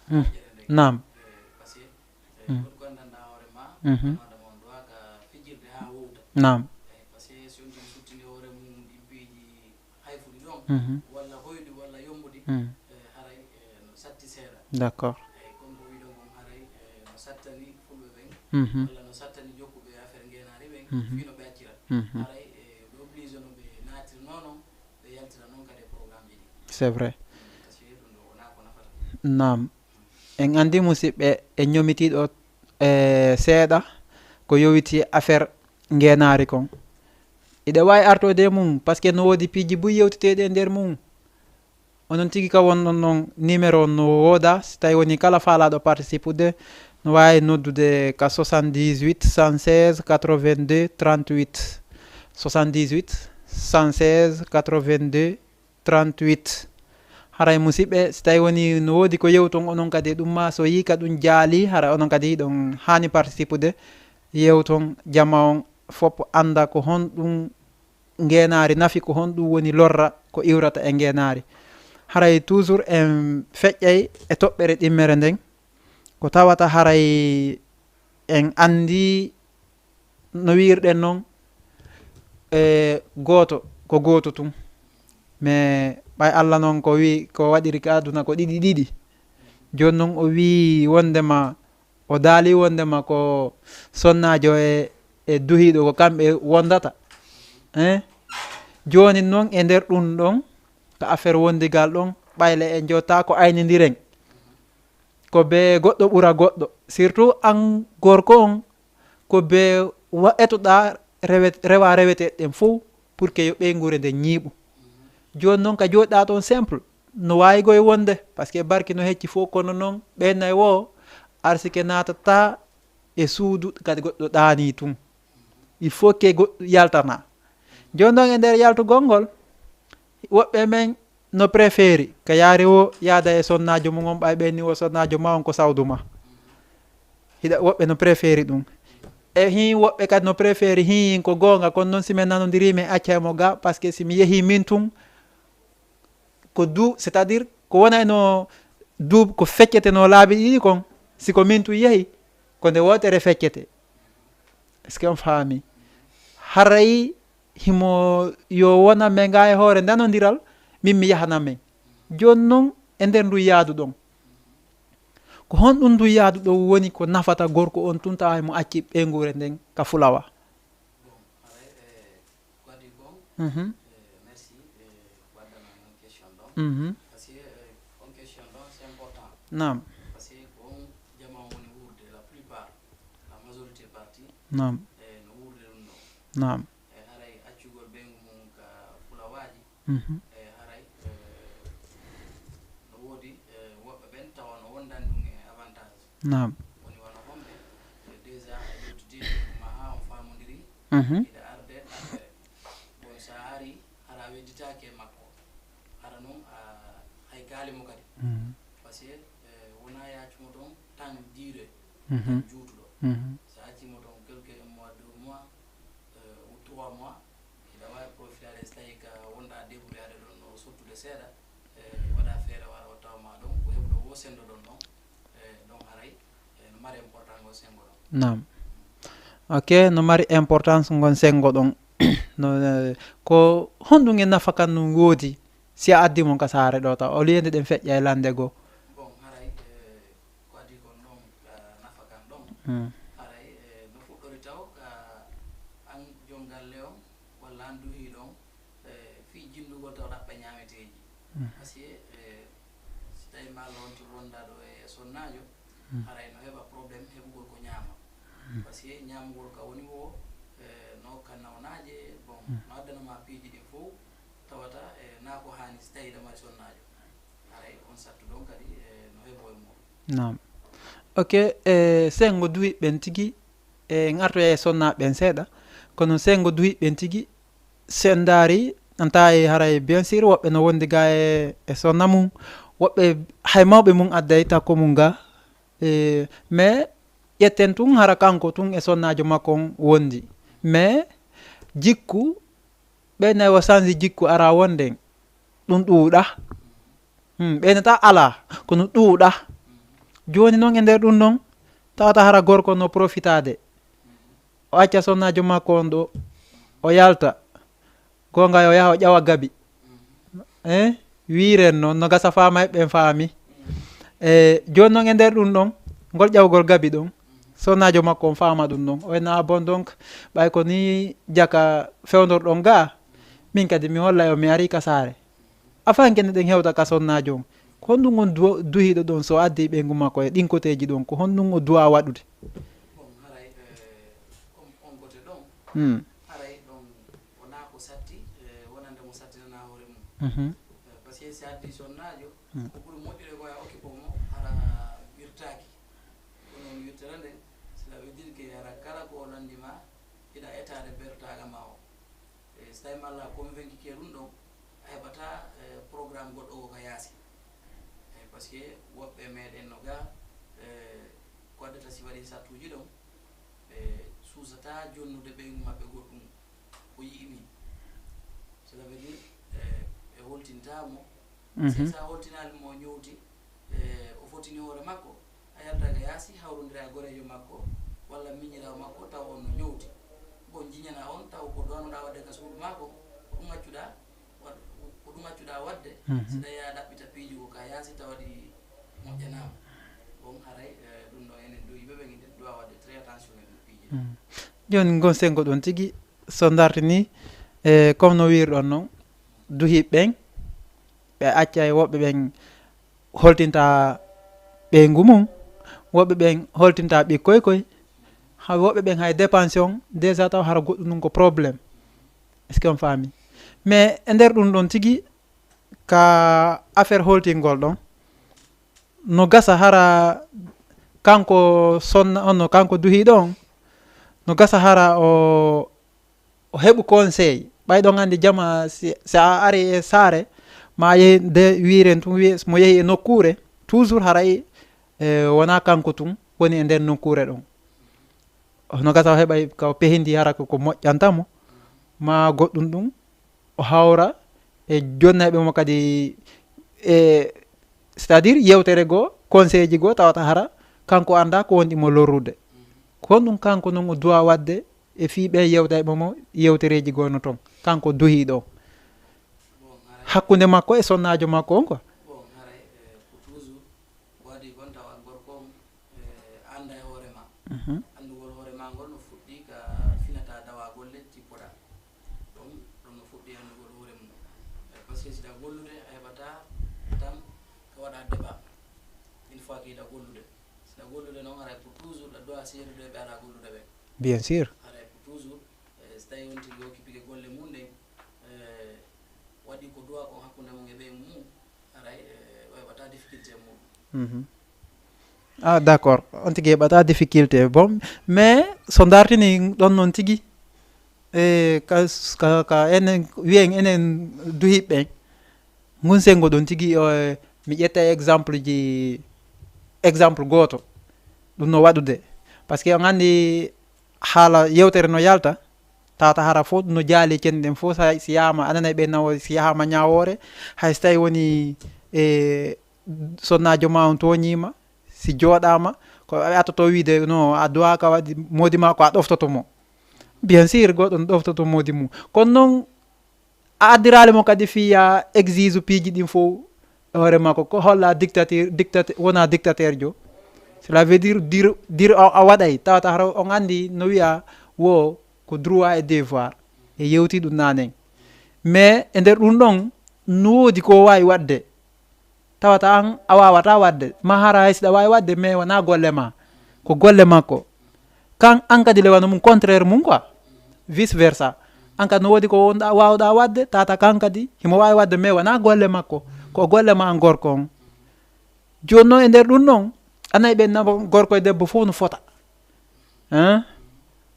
Mm. Naam. Mm. Mhm. Naam. Mhm. Mm. D'accord. Mhm. Mhm. C'est vrai. Naam. En anndi, musidɓe, en ñomitii ɗo, e, seeɗa ko yowiti affaire ngeenaari kon. Iɗa waawi artoyde e mum, parce que no woodi piiji buy yewteteeɗi e nder mum. Onon tigi ka wonɗon noon, numéro no wooda, si tawi woni kala faalaaɗo participude, no waawi noddude ka soixante-dix-huit, cent seize, quatre-vingt-deux, trente-huit. Soixante-dix-huit, cent seize, quatre-vingt-deux, trente-huit. Haray musidɓe, si tawi woni no woodi ko yewton onon kadi e ɗum, ma so yii ka ɗum jaali, haray onon kadi hiɗon haani participude, yewton jama on fof annda ko honɗum ngeenaari nafi, ko honɗum woni lorra ko iwrata e ngeenaari. Haray toujours en feƴƴay e toɓɓere ɗimmere nden, ko tawata haray en anndi no wiirɗen noon, e gooto, ko gooto tun. Mais ɓay Allah noon ko wi, ko waɗiri ka aduna ko ɗiɗi ɗiɗi. Jooni noon o wii wondema, o daali wondema ko sonnaajo e, e duhiiɗo ko kamɓe wondata. Hein? Jooni noon e nder ɗum ɗon, ka affaire wondigal ɗon, ɓayle en jotta ko aynindiren. Ko be goɗɗo ɓura goɗɗo. Surtout an gorko on, ko be wa-, etoɗa rewe-, rewa reweteɗe ɗen fof pour que yo ɓeynguure nden ñiiɓu. Jooni noon ka jooɗiɗa toon simple, no waawi goy wonde, parce que barki no hecci fof, kono noon ɓeynay wo arsike naatata e suudu kadi goɗɗo ɗaanii tun. Il faut que goɗɗo yaltana. Jooni noon e nder yaltugol ngol, woɓɓe men no préféri ka yaari wo yaada e sonnaajo mum on, ɓay ɓen ni wo sonnaajo ma on ko sawdu ma. Hiɗa, woɓɓe no préféri ɗum. E hin woɓɓe kadi no préféri hin ko goonga, kono noon si men nanondiri men acca e mo ga, parce que si mi yehi min tun, ko du, c'est-à-dire ko wonayno duub ko fecceteno laabi ɗiɗi kon, si ko min tun yehi, ko nde wootere feccete. Est-ce que on faami? Haray himo yo wona men ga e hoore nanondiral, min mi yahana men. Jooni noon e nder ndu yaadu ɗon. Ko honɗum ndu yaadu ɗon woni ko nafata gorko on tun tawa himo acci ɓeynguure nden ka fulawa? Mhm. Mhm. Naam. Naam. Naam. Mhm. Naam. Mhm. Hara noon, a, hay gaali mo kadi. Mhm. Parce que, eh, wona yaccumo toon tan diire, mhm, tan juutuɗo. Mhm. So accimo toon quelque un mois, deux mois, eh, ou trois mois, hiɗa waawi profitaade so tawi ka wonɗa débrouillade ɗon no sottude seeɗa, eh, waɗa feere wara o tawa ma ɗon, ko heɓuɗo wo senndoɗon ɗon, eh, ɗon haray, eh, no mari important ngo senngo ɗon. Naam. Ok, no mari importance ngon senngo ɗon. No, eh, ko honɗum e nafa kan ɗum woodi si a addi mon ka saare ɗo taw, au lieu nde ɗen feƴƴa e lande goo? Bon, haray, eh, ko adii kon ɗon, eh, nafa kan ɗon. Hmm. Haray, eh, no fuɗɗori taw ka an jon galle on, walla an duhii ɗon, eh, fii jinndugol taw ɗaɓɓa ñaameteeji. Hmm. Parce que, eh, si tawi ma lonti wonda ɗo e sonnaajo, hmm, haray no heɓa problème heɓugol ko ñaama. Hmm. Parce que ñaamugol ka woni wo, eh, no ka nawnaaje, bon, hmm, no addana ma piiji ɗin fow, tawata, eh, naa ko haani si tawi ɗa mari sonnaajo. Haray on sattu ɗon kadi, eh, no heɓo e muɗum. Naam. Ok, e senngo duhiɓɓen tigi, e en artoya e sonnaaɓe ɓen seeɗa, kono senngo duhiɓɓen tigi, si en ndaari, en tawi haray bien sûr woɓɓe no wondi ga e, e sonna mum, woɓɓe hay mawɓe mum adday takko mum ga, e, mais ƴetten tun hara kanko tun e sonnaajo makko on wondi. Mais jikku, ɓe nayi o sanji jikku ara wonden, ɗum ɗuuɗa. Hmm, ɓeynata alaa, kono ɗuuɗa. Jooni noon e nder ɗum ɗon, tawata hara gorko no profitaade. O acca sonnaajo makko on ɗo, o yalta. Goonga o yaha o ƴawa gabi. Eh, wiiren noon, no gasa faama e ɓen faami. E, jooni noon e nder ɗum ɗon, ngol ƴawgol gabi ɗon, sonnaajo makko on faama ɗum ɗon. O ena bon donc, ɓay ko ni jaka fewndorɗon gaa, min kadi mi holla yo mi ari ka saare. Afan kene ɗen hewta ka sonnaajo on. Ko honɗum on duwa-, duhiiɗo ɗon so addi ɓeyngu makko e ɗin koteeji ɗon? Ko honɗum o duwa waɗude? Bon, haray, eh, on, on kote ɗon, hmm, haray ɗon wonaa ko satti, eh, wonande mo sattinanaa hoore mum. Mhm. Eh, parce que si addi sonnaajo, hmm, ko ɓuri moƴƴude ko a occupé mo, hara wirtaaki. Kono on wirtata nde, cela veut dire que hara kala ko o lanndi ma, hiɗa etaade bertaaga ma o. E so tawi ma alaa convaincu ke ɗum ɗon, a heɓataa, eh, programme goɗɗo ko ka yaasi. Eh, par ce que woɓɓe meɗen no ga, eh, ko addata si waɗi sattuuji ɗon, ɓe suusataa jonnude ɓeyngu maɓɓe goɗɗum ko yi'i min. Cela veut dire, eh, ɓe holtintaa mo. Mhm. Si sa holtinaali mo o ñowti, eh, o fotini hoore makko, a yalta ga yaasi, hawrondira e goreejo makko, walla miñiraawo makko, taw on no ñowti. Bon, jiñana on, taw ko donuɗaa waɗde ka suudu maa kon, ko ɗum accuɗaa waɗ-, ko ɗum accuɗaa waɗde, mhm, si tawi a ɗaɓɓita piiji ko ka yaasi, tawa ɗi moƴƴanaama. Bon, haray, eh, ɗum ɗo enen duhiiɓe ɓen, hiɗen duwa waɗde très attention e ɗum piiji ɗum. Mm. Jooni, ngon senngo ɗon tigi, so ndartinii, e comme no wiirɗon non, duhiiɓe ɓen, ɓe acca e woɓɓe ɓen holtinta ɓeyngu mum, woɓɓe ɓen holtinta ɓikkoy koy, ha woɓɓe ɓen hay dépense on, déjà taw hara goɗɗum ɗum ko problème. Est-ce que on faami? Mais e nder ɗum ɗon tigi, ka affaire holtingol ɗon, no gasa hara kanko sonna on, no kanko duhiiɗo on, no gasa hara o, o heɓu conseil. Ɓay ɗon anndi jama, si, si a ari e saare, ma a yehi nde wiiren tun, wiye mo yehi e nokkuure, toujours haray, e, wona kanko tun woni e nder nokkuure ɗon. Hono gasa o heɓay ka o pehindi hara ko, ko moƴƴanta mo, ma goɗɗum ɗum, o hawra e jonnayɓe mo kadi, e, c'est-à-dire yewtere goo, conseil ji goo, tawata hara kanko annda ko wonɗi mo lorrude. Ko honɗum kanko non o duwa waɗde e fii ɓe yewtayɓe mo yewtereeji goo no ton, kanko duhiiɗo on? Hakkunde makko e sonnaajo makko on quoi. Bon, haray, eh, ko toujours ko adii kon tawa gorko on, eh, annda e hoore ma. Mhm. Anndugol hoore ma ngol no fuɗɗi ka finata dawa golle tippoɗa. Ɗum, ɗum no fuɗɗi anndugol hoore mum. Eh, parce que si ɗa gollude, a heɓata tan ko waɗa débat. Une fois que ɗa gollude. Si ɗa gollude noon, haray pour toujours ɗa doit seedude ɓe alaa gollude ɓe. Bien sûr. Haray pour toujours, eh, si tawi on tigi occupike golle mum ɗen, eh, waɗi ko duwa kon hakkunde mum e ɓeyngu mum, haray, eh, o heɓata difficulté e muɗum. Mhm. Ah, d'accord. On tigi heɓata difficulté. Bon, mais so ndartini ɗon noon tigi, e ka, ka, ka enen, wiyen enen duhiɓɓe, ngun senngo ɗon tigi, o, e, Mi ƴetta exemple ji, exemple gooto. Ɗum no waɗude. Parce que on anndi haala yewtere no yalta, tawata hara fof ɗum no jaali e cenɗi ɗen fof, sa, si yahama, a nanay ɓe nawo, si yahama ñaawoore, hay so tawi woni e sonnaajo ma on tooñiima, si jooɗaama, ko a attoto wiide, "Non, a duwaaka waɗde moodi ma ko a ɗoftoto mo." Bien sûr, goɗɗo no ɗoftoto moodi mum. Kono noon, a addiraali mo kadi fii ya exige piiji ɗin fof e hoore makko. Ko holla dictateur, dictateur, wona dictateur jo. Cela veut dire, dire, dire a, a waɗay. Tawata hara on anndi no wiya wo ko droit et devoir. E yewti ɗum nanen. Mais e nder ɗum ɗon, no woodi ko waawi waɗde. Tawata an a waawata waɗde. Ma hara hay si ɗa waawi waɗde, mais wonaa golle ma. Ko golle makko. Kan an kadi le wano mum contraire mum quoi. Vice versa. An kadi no woodi ko wonɗa, waawɗa waɗde, tawata kan kadi himo waawi waɗde, mais wonaa golle makko. Ko golle ma an gorko on. Jooni noon e nder ɗum noon, a nayi ɓen nabo gorko e debbo fof no fota. Hein?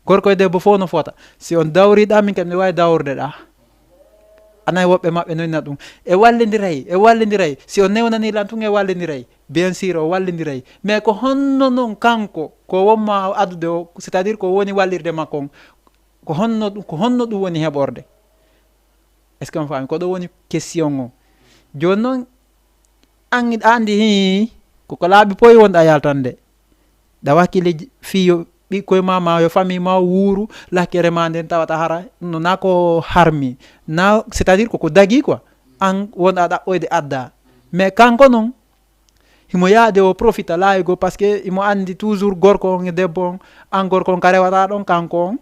Gorko e debbo fof no fota. Si on dawriɗa, min kadi mi waawi dawrude ɗa. A nayi woɓɓe maɓɓe no inna ɗum. E wallindiray, e wallindiray. Si on newnani lan tun e wallindiray. Bien sûr, o wallindiray. Mais ko honno noon kanko, ko wonma addude o, c'est-à-dire ko woni wallirde makko on, ko honno ɗum, ko honno ɗum woni heɓorde? Est-ce que on faami? Ko ɗo woni question o. Jooni noon, an, a anndi, hii, ko, ko laabi poy wonɗa yaltande. Ɗa wakkili j-, fii yo ɓikkoy ma, ma yo famille ma wuuru, lakkere ma nden tawata hara, no na ko harmi. Na, c'est-à-dire ko ko dagi quoi. An wonɗa ɗaɓɓoyde adda. Mais kanko noon, himo yaade o profita laaygo, parce que himo anndi toujours gorko on e debbo on, an gorko on ka rewata ɗon, kanko on,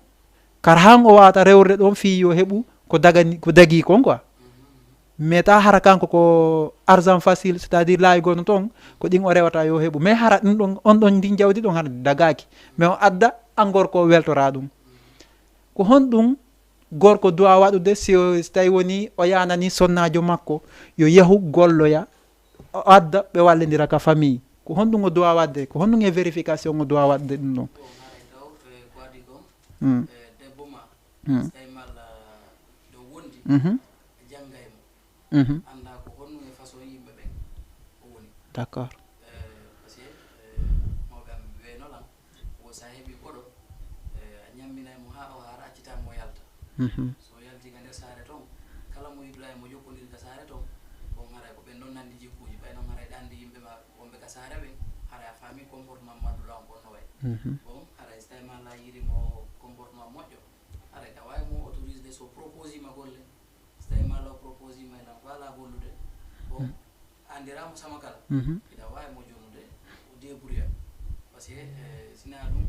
kara han o wawata rewrude ɗon fii yo heɓu ko dagani, ko dagi kon quoi. Mais ta hara kanko ko argent facile, c'est-à-dire laaygo no ton, ko ɗin o rewata yo heɓu. Mais hara ɗum ɗon, on ɗon ndin jawdi ɗon hara dagaki. Mais o adda an gorko o weltora ɗum. Ko honɗum gorko duwa waɗude si o, si tawi woni o yanani sonnaajo makko yo yahu golloya, o adda ɓe wallindira ka famille? Ko honɗum o duwa waɗde? Ko honɗum e vérification o duwa waɗde ɗum ɗon? Bon, haray taw, eh, ko adii kon, hmm, eh, debbo ma, hmm, so tawi malla ɗo wondi, mhm, jannga e mo. Mhm. Annda ko honɗum e façon yimɓe ɓen o woni. D'accord. Eh, parce que, eh, mawɓe am ɓe weno lan, wo sa heɓi koɗo, eh, a ñamminay mo haa o hara, accitaa mo yalta. Mhm. So o yalti ka nder saare ton, kala mo yiɗuɗaa e mo jokkondir ka saare ton, bon, haray ko ɓen ɗon nanndi jikkuuji, ɓay non haray ɗa anndi yimɓe ma wonɓe ka saare ɓen, haray a faami comportement madduɗo on kon no wayi. Mhm. Bon, haray so tawi ma la yiɗi mo comportement moƴƴo, haray ɗa waawi mo autorisde so proposi ma golle. So tawi ma la o proposi ma ilan faala gollude, bon, hmm, anndiraama sama kala. Mhm. Hiɗa waawi mo jonude, o débrouilla. Parce que, eh, sina ɗum,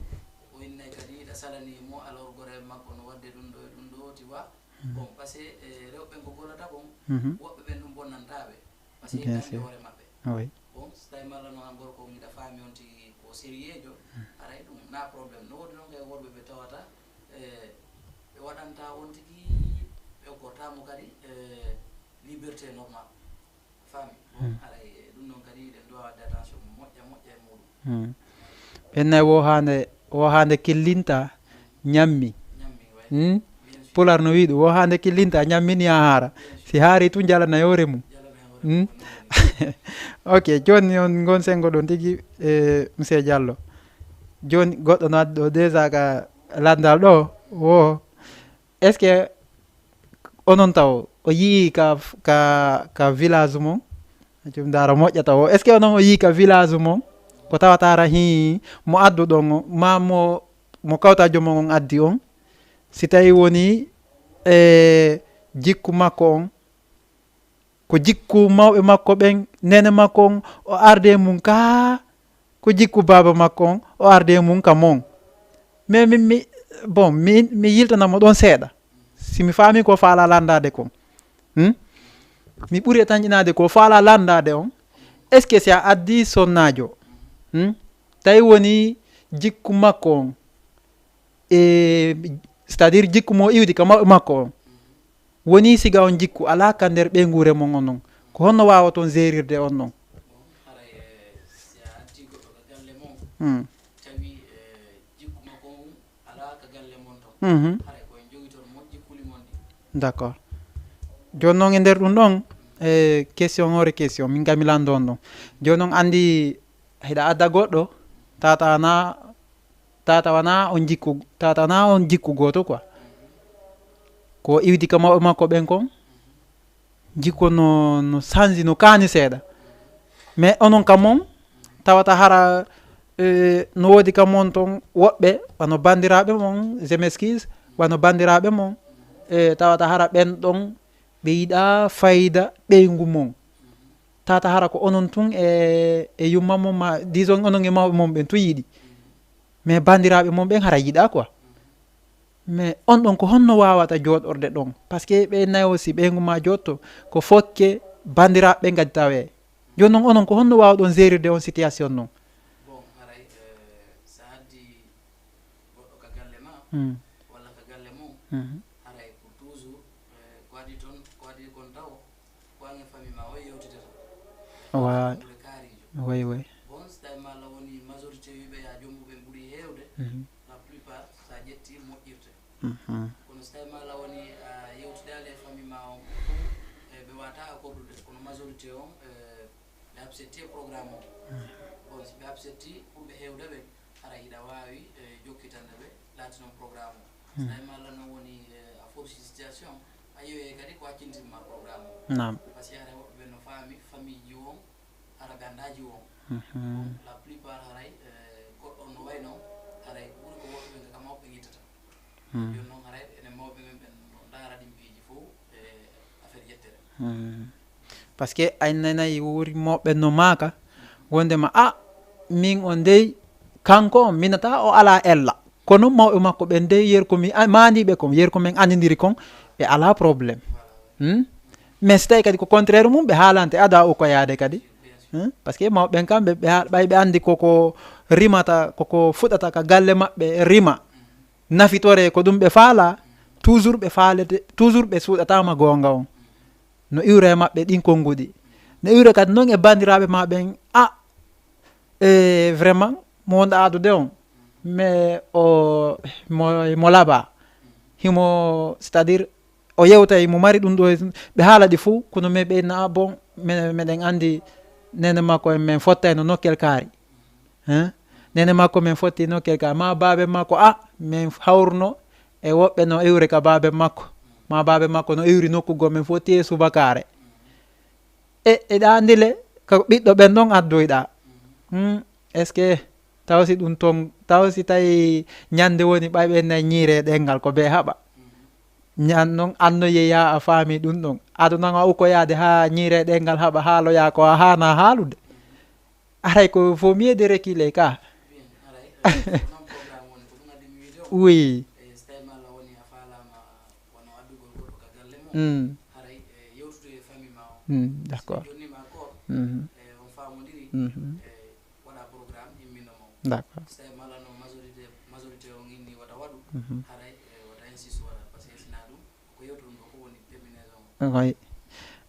o innay kadi hiɗa salani mo, alors gore makko no waɗde ɗum ɗo e ɗum ɗo, tu vois. Mhm. Bon, parce que, eh, rewɓe ɓen ko gollata kon, mhm, woɓɓe ɓen ɗum bonnantaa ɓe. Parce que bien sûr, hiɗa anndi hoore maɓɓe. Oui. Bon, so tawi malla noon an gorko on hiɗa faami on tigi ko sérieux jo, hmm, haray ɗum na problème. No woodi noon kay worɓe ɓe tawata, eh, ɓe waɗanta on tigi, ɓe okkorta mo kadi, eh, liberté normal. Faami? Bon, hmm, haray, eh, ɗum noon kadi eɗen duwa waɗde attention moƴƴa, moƴƴa e muɗum. Hmm. Ɓen nayi wo hande, wo hande killinta ñammi. Ñammi, way. Hmm? Bien sûr. Pular no wi'i ɗum, wo hande killinta ñammi ni a haara. Bien sûr. Si haari tun jalana yoore mum. Jalana yoore mum. Hmm? Ok, jooni on ngon sengo ɗon tigi, eh, Monsieur Diallo. Jooni goɗɗo no addi ɗo déjà ka landal ɗo, wo. Est-ce que onon taw o yii ka, ka, ka village mum? Acum ndaara moƴƴata o. Est-ce que onon o yii ka village mum? Ko tawata ara hii mo addu ɗon o, ma mo, mo kawta joom on addi on. Si tawi woni e jikku makko on, ko jikku mawɓe makko ɓen, nene makko on, o arde mum ka, ko jikku baaba makko on, o arde mum ka mon. Mais min mi, bon, mi, mi yiltana mo ɗon seeɗa. Si mi faami ko faala landaade kon. Hmm? Mi ɓuri e tanƴinaade ko faala landaade on. Est-ce que si a addi sonnaajo? Hmm? Tawi woni jikku makko on. E, c'est-à-dire jikku mo iwdi ka mawɓe makko on. Woni siga on jikku alaa ka nder ɓeynguure mon on non. Ko honno waawaton gérirde on non? Bon, haray, eh, si a addi goɗɗo ka galle mon, hmm, tawi, eh, jikku makko on alaa ka galle mon ton. Mhm. Haray ko en jogitor mo jikkuli mon ɗi. D'accord. Jooni noon e nder ɗum ɗon, E question hoore question, min kam mi lanndo on ɗon. Jooni on anndi hiɗa adda goɗɗo, tata na, tata wana on jikku, tata na on jikku gooto quoi. Ko iwdi ka mawɓe makko ɓen kon, jikku no, no sanji, no kaani seeɗa. Mais onon kam on, tawata hara, eh, no woodi kam on ton woɓɓe, wano banndiraaɓe mon, je m'excuse, wano banndiraaɓe mon, eh, tawata hara ɓen ɗon, ɓe yiɗa fayda ɓeyngu mon. Tata hara ko onon tun e, e yumma mon ma, disons onon e mawɓe mon ɓen tun yiɗi. Mais banndiraaɓe mon ɓen hara yiɗa quoi. Mais on ɗon ko honno wawata jooɗorde ɗon? Parce que ɓe nayo si ɓeyngu ma jootto, ko fokke banndiraaɓe ɓen kadi tawe. Jooni non onon ko honno wawɗon gérirde on situation non? Bon, haray, eh, sa addi goɗɗo ka galle ma, Hmm. walla ka galle mum, Mhm. haray ko toujours, eh, ko adi toon, ko adi kon taw, ko an e famille ma o yewtidata. Wa- Ɗum kaarijo. Way, way. Bon, so tawi ma Allah woni majorité wiɓe ya jommu ɓen ɓuri heewde, Mhm. la plupart sa ƴetti moƴƴirte. Mhm. Kono so tawi ma Allah woni a yewtidaali e famille ma on, e ɓe wata accordude, kono majorité on, eh, ɓe accepti e programme o. Bon, si ɓe accepti ɓurɓe heewde ɓen, hara hiɗa waawi, eh, jokkitande ɓe, laati noon programme o. So tawi ma Allah noon woni, eh, a forci situation, a yewi kadi ko accintinma programme o. Naam. Parce que hara woɓɓe ɓen no faami, famille ji won, hara ɓe annda ji won. Mhm. Bon, la plupart haray, eh, goɗɗo on no way noon, haray ɓuri ko woɓɓe ɓen ka mawɓe ngittata. Hmm. Jooni noon haray enen mawɓe men ɓen no ndaara ɗin piiji fof e affaire yettere. Hmm. Parce que ay nanay wori mawɓe no maaka, wondema, "A, min on dey, kanko on minata o ala ella. Kono mawɓe makko ɓen dey, yer ko mi a-, maandiɓe kon, yer ko min andidiri kon, ɓe ala problème." Hmm? Mais so tawi kadi ko contraire mum, ɓe haalante ada o ko yaade kadi. Hmm? Parce que mawɓe ɓen kam, ɓe, ɓe ha-, ɓay ɓe andi koko rimata, koko fuɗata ka galle maɓɓe rima. Nafitore ko ɗum ɓe faala, toujours ɓe faalete, toujours ɓe suuɗatama goonga on. No iwre e maɓɓe ɗin konnguɗi. No iwre kadi non e banndiraaɓe ma ɓen, a, e vraiment, mo wonɗa adude on, mais o, mo, mo laba. Himo, c'est-à-dire, o yewtay, mo mari ɗum ɗo, ɓe haala ɗi fof, kono mais ɓe na, bon, me-, meɗen andi nene makko en, men fottayno nokkel kaari. Hein? Nene makko men fotti nokkel ka, ma baabe makko, a, men hawruno e woɓɓe no iwre ka baabe makko, ma baabe makko no iwri nokku goo, men fotti e subakaare. E, eɗa andi le, ka ɓiɗɗo ɓen ɗon addoyɗa. Hmm, est-ce que taw si ɗum ton, taw si tawi ñande woni ɓay ɓen nay ñiire ɗengal ko be haɓa? Ñan non anno yeya a faami ɗum ɗon. Ado nan a ukoyaade haa ñiire ɗengal haɓa haaloya ko a haana haalude. Aray ko vaut mieux de reculer ka. Oui. Mm. Mm, d'accord. Mhm. D'accord. Mhm. Way.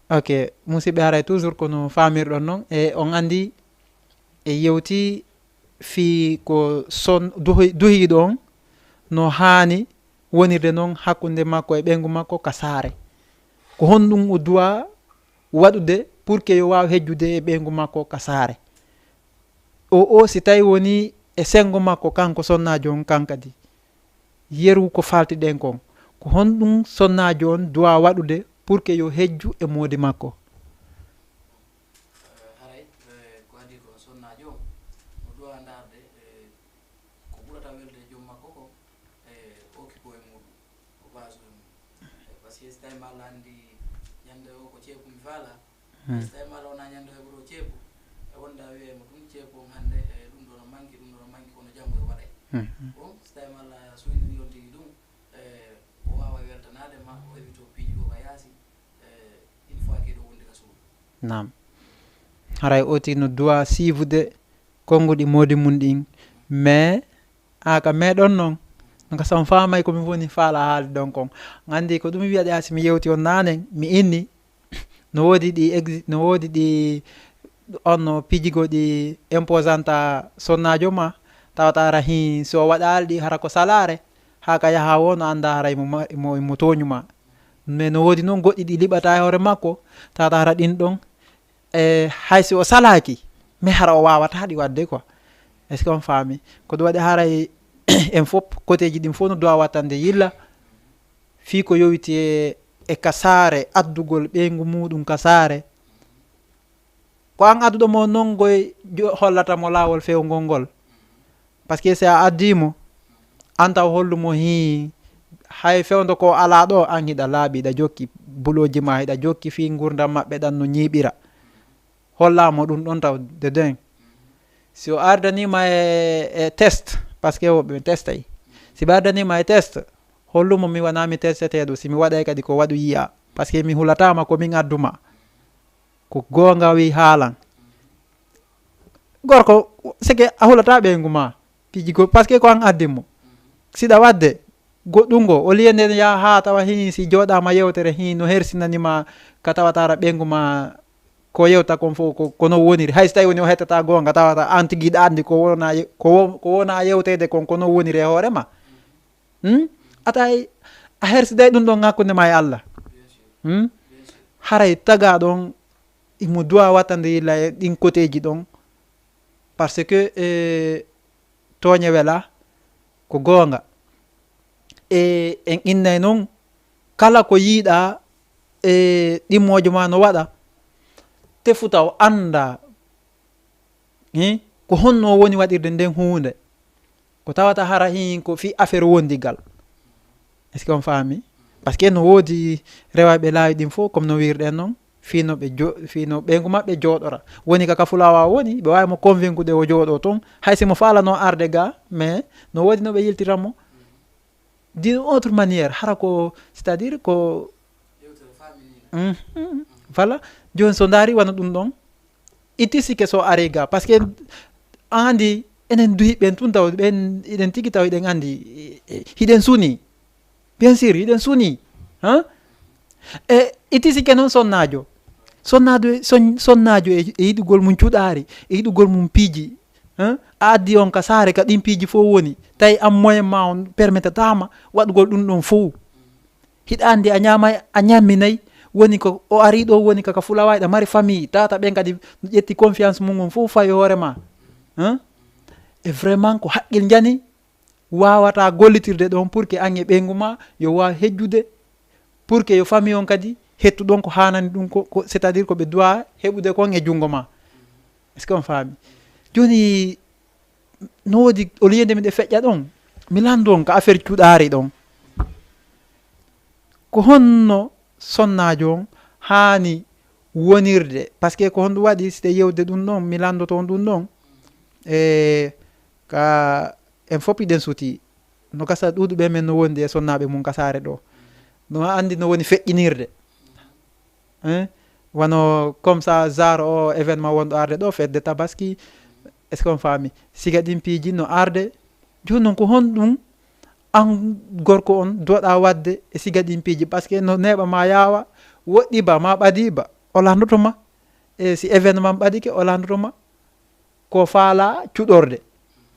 Ok, musidɓe, haray toujours ko no faamirɗon non. E on andi, e yewti fii ko son-, duhi-, duhiiɗo on no haani wonirde non hakkunde makko e ɓeyngu makko ka saare. Ko honɗum o duwa waɗude pour que yo waaw hejjude e ɓeyngu makko ka saare? O, o si tawi woni e sengo makko kanko sonnaajo on kan kadi, yeru ko faltiɗen kon, ko honɗum sonnaajo on duwa waɗude pour que yo hejju e moodi makko? Eh, haray, eh, ko adi ko sonnaajo on, o duwa ndaarde, eh, ko ɓurata welde joom makko ko, eh, o occupé e muɗum, o baaso e mum. Eh, parce que so tawi ma lanndi ñande o ko ceebu mi faala, Hmm. So tawi ma wona ñande o heɓoto ceebu, e wonda wiye mo ɗum ceebu on hannde, e ɗum ɗo no manki, ɗum ɗo no manki, kono janngo e waɗay. Hmm. Bon, so tawi ma la suyniri on tigi ɗum, e o waawa weltanaade ma, o heɓito piiji ko ka yaasi, e une fois que ɗo wonde ka suudu. Naam. Haray o tigi no duwa siifude konnguɗi moodi mum ɗin, mais a ka meɗon non. Donc, so on faamay ko mi woni faala haalde ɗon kon. Nganndi ko ɗum wiyaɗe haa si mi yewti on naanen, mi inni, no woodi ɗi exi-, no woodi ɗi on no pijigo ɗi imposanta sonnaajo ma, tawata hara hin so waɗaali ɗi hara ko salaare, haa ka yaha wo no annda hara imo ma-, imo, imo tooñu ma. Mais no woodi noon goɗɗi ɗi liɓata e hoore makko, tawata hara ɗin ɗon, e hay si o salaaki, mais hara o waawata ɗi waɗde quoi. Est-ce que on faami? Ko ɗum waɗi haray en fof, koteeji ɗin fof no duwa wattande yilla, fii ko yowiti e, e ka saare, addugol ɓeyngu muuɗum ka saare. Ko an adduɗo mo noon ngoy jo-, hollata mo laawol fewngol ngol. Parce que si a addii mo, an taw hollu mo hii, hay fewndo ko alaa ɗo, an hiɗa laaɓi, hiɗa jokki bulooji ma, hiɗa jokki fii ngurdam maɓɓe ɗan no ñiiɓira. Hollaa mo ɗum ɗon taw de den. Si o ardanii ma e, e test, parce que woɓɓe testay. Si ɓe ardanii ma e test, hollu mo mi wanaa mi testeteeɗo, si mi waɗay kadi ko waɗu yi'a. Parce que mi hulataama ko min addu ma. Ko goonga wi haalan. Gorko, c'est que a hulata ɓeyngu ma. Piiji go, parce que ko an addi mo. Siɗa waɗde, goɗɗum ngo, au lieu nden yaa haa tawa hini si jooɗaama yewtere hini no hersinani ma ka tawata ara ɓeyngu ma ko yewta kon fof ko, ko no woniri. Hay si tawi woni o hettata goonga tawata an tigi hiɗa anndi ko wona ye-, ko wo-, ko wona yewteede kon ko no woniri e hoore ma. Hmm? A tawi a hersiday ɗum ɗon hakkunde ma e Allah. Hmm? Haray taga ɗon imo duwa wattande yilla e ɗin koteeji ɗon. Parce que, e, tooñe wela ko goonga. E en innay noon kala ko yiiɗa e ɗimmoojo ma no waɗa, tefu taw annda, eh, ko honno woni waɗirde nden huunde. Ko tawata hara hin ko fii affaire wondigal. Est-ce que on faami? Parce que no woodi rewayɓe laawi ɗin fof, comme no wirɗen noon, fii no ɓe jo-, fii no ɓeyngu maɓɓe jooɗora. Woni ka, ka fulawa woni, ɓe waawi mo convaincude o jooɗo toon. Hay si mo faalano arde ga, mais no woodi no ɓe yiltira mo. D'une autre manière, hara ko, c'est-à-dire ko, mhm. Voilà. Jooni so ndaari wano ɗum ɗon, itti sikke so ari ga. Parce que an anndi enen duhi ɓen tun taw, ɓen, eɗen tigi taw eɗen anndi, e, e, hiɗen suni. Bien sûr, hiɗen suni. Hein? E itti sikke noon sonnaajo. Sonnaajo, son-, sonnaajo e, e yiɗugol mum cuɗaari, e yiɗugol mum piiji. Hein? A addi on ka saare ka ɗin piiji fof woni. Tawi an moyen ma on permetataama waɗugol ɗum ɗon fof. Hiɗa anndi a ñaamay, a ñamminay, woni ko o ari ɗo, woni kaka fulawa, hiɗa mari famille, tata ɓen kadi ƴetti confiance mum on fof fawi hoore ma. Hein? E vraiment ko haqqil njani wawata gollitirde ɗon pour que an e ɓeyngu ma yo waaw hejjude, pour que yo famille on kadi hettu ɗon ko haanani ɗum ko, ko, c'est-à-dire ko ɓe duwa heɓude kon e junngo ma. Est-ce que on faami? Jooni, no woodi, au lieu nde miɗe feƴƴa ɗon, mi lanndo on ka affaire cuɗaari ɗon. Ko honno sonnaajo on haani wonirde? Parce que ko honɗum waɗi, si ɗe yewde ɗum ɗon, mi lanndoto on ɗum ɗon. E ka en fof hiɗen suti. No gasa ɗuuɗuɓe men no wondi e sonnaaɓe mum ka saare ɗo. No anndi no woni feƴƴinirde. Hein? Wano comme ça, genre o événement wonɗo arde ɗo, fête de Tabaski, est-ce qu'on faami? Siga ɗin piiji no arde. Jooni noon ko honɗum an gorko on doɗa waɗde e siga ɗin piiji? Parce que no neeɓa ma yaawa, woɗɗi ba, ma ɓadi ba, o landoto ma. E si événement ɓadike, o landoto ma. Ko faala cuɗorde.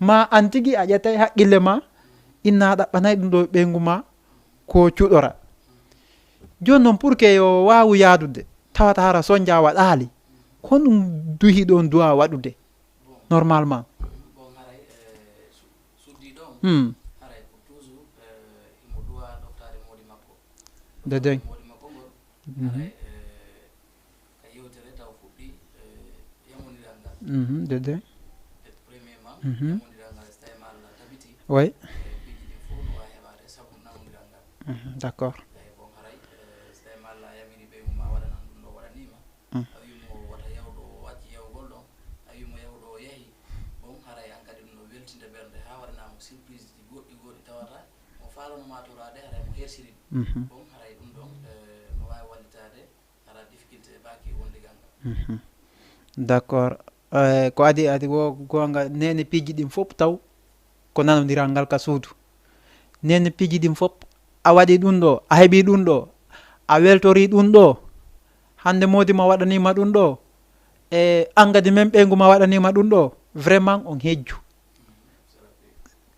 Ma an tigi a ƴettay haqqille ma, inna a ɗaɓɓanay ɗum ɗo ɓeyngu ma ko cuɗora. Jooni noon, pour que yo waawu yaadude, tawata hara sonja waɗaali, ko honɗum duhi ɗon duwa waɗude normalement? Bon, haray, eh, su-, suddi ɗon, hmm, haray ko toujours, eh, himo duwa ɗoftaade moodi makko. Dede. Moodi makko ngol, mhm, haray, eh, ka yewtere taw fuɗɗi, eh, yamondiral ngal. Mhm, dede. Et premièrement, mhm, yamondiral ngal, so tawi ma Allah tabiti, oui, eh, piiji ɗin fof no waawi heɓaade sabu namondiral ngal. Mhm, d'accord. Eyi, bon, haray, eh, so tawi ma Allah yamiri ɓeyngu ma waɗanan ɗum ɗo waɗaniima, mm, a wii mo wata yaw ɗo, o acci yawgol ɗon, a wii mo yaw ɗo, o yahi, bon, haray an kadi ɗum no weltinde ɓernde haa waɗanaa mo surprise ji goɗɗi goɗɗi tawata mo faalano ma toraade, haray mo hersiri ɗum. Mhm. Bon, haray ɗum ɗon, eh, no waawi wallitaade hara difficulté baaki wonde gannga. Mhm. D'accord. Eh, ko adi, adi wo goonga, nene piiji ɗin fof taw ko nanondiral ngal ka suudu. Nene piiji ɗin fof, a waɗi ɗum ɗo, a heɓi ɗum ɗo, a weltori ɗum ɗo. Hannde moodi ma waɗanima ɗum ɗo. E an kadi men ɓeyngu ma waɗanima ɗum ɗo. Vraiment on hejju.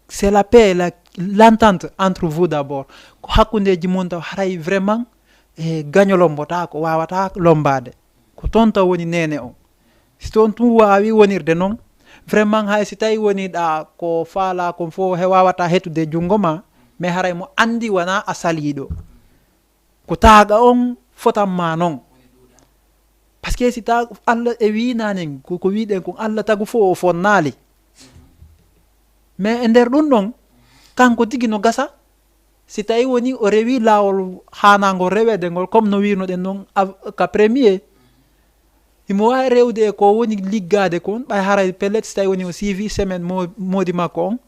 C'est la paix, la, l'entente entre vous d'abord. Ko hakkundeji mon taw haray vraiment E gaño lombotaako, waawataa lombaade. Ko toon taw woni neene on. Si toon tun waawi wonirde noon, vraiment hay si tawi woni ɗa ko faalaa kon fof, he waawataa hetude junngo ma, mais haray mo anndi wonaa a saliiɗo. Ko taaga on fotan ma noon. Parce que si ta Allah e wiinaanen, ko, ko wiiɗen kon Allah tagu fof o fonnaali. Mais e nder ɗum ɗon, kanko tigi no gasa, si tawi woni o rewi laawol haanaangol reweede ngol, comme no wiirnoɗen noon av-, ka premier, himo waawi rewde e ko woni liggaade kon, ɓay haray pellet si tawi woni o siifi semaine mo-, moodi makko on,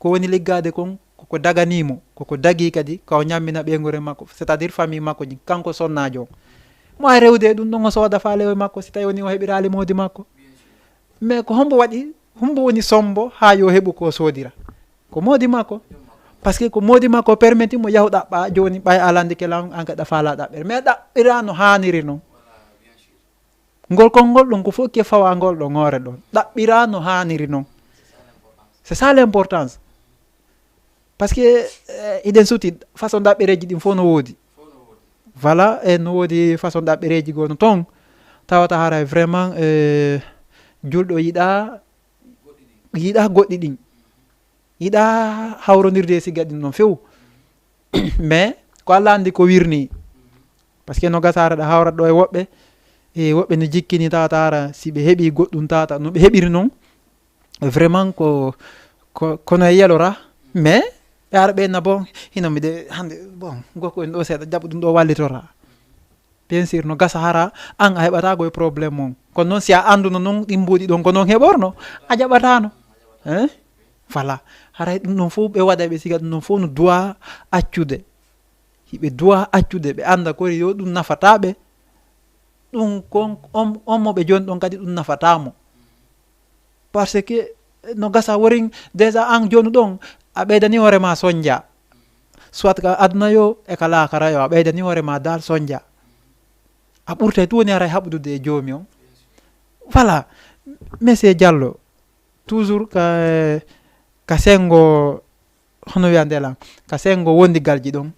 ko woni liggaade kon, koko daganii mo, koko dagii kadi, ka o ñammina ɓeynguure makko, c'est-à-dire famille makko ɗin, kanko sonnaajo on. Mo waawi rewde e ɗum ɗon, o sooda faaleewe makko, si tawi woni o heɓiraali moodi makko. Mais ko hombo waɗi, hombo woni sombo haa yo heɓu ko soodira? Ko moodi makko. Parce que ko moodi makko permetti mo yahu ɗaɓɓa, jooni ɓay a landike lan, an kadi a faalaa ɗaɓɓere. Mais ɗaɓɓiraa no haaniri non. Ngol konngol ɗon ko fof ke fawa ngol ɗon hoore ɗon. Ɗaɓɓiraa no haaniri non. C'est ça l'importance. Parce que, eh, hiɗen suti façon ɗaɓɓereeji ɗin fof no woodi. Voilà, e no woodi façon ɗaɓɓereeji goo no toon. Tawata haray vraiment, eh, julɗo yiɗa, yiɗa goɗɗi ɗin. Yiɗa hawrondirde e siga ɗin noon few. Mais ko Allah anndi ko wirnii. Parce que no gasa hara ɗa hawrat ɗo e woɓɓe, e woɓɓe no jikkini tawata hara si ɓe heɓi goɗɗum tawata no ɓe heɓiri noon. Vraiment ko, ko, kono e yelora, mais ɓe ara ɓe na bon, hino mi de hannde, bon, gokku en ɗo seeɗa, jaɓu ɗum ɗo wallitora. Bien sûr, no gasa hara an a heɓata ko e problème on. Kono noon si a annduno noon ɗin mbuuɗi ɗon ko noon heɓorno, a jaɓatano. Hein? Voilà. Haray ɗum ɗon fof ɓe waɗa ɓe siga ɗum ɗon fof no duwa accude. Hiɓe duwa accude, ɓe annda kori yo ɗum nafata ɓe. Ɗum kon, on, on mo ɓe jooni ɗon kadi ɗum nafata mo. Parce que no gasa worin déjà an jooni ɗon, a ɓeydani hoore ma sonja. Soit ka aduna yo, e ka laakara yo, a ɓeydani hoore ma dal sonja. A ɓurtay tu woni haray haɓudude e joomi on. Voilà. Monsieur Diallo, toujours ka, ka sengo, hono wiyande lan, ka sengo wondigalji ɗon.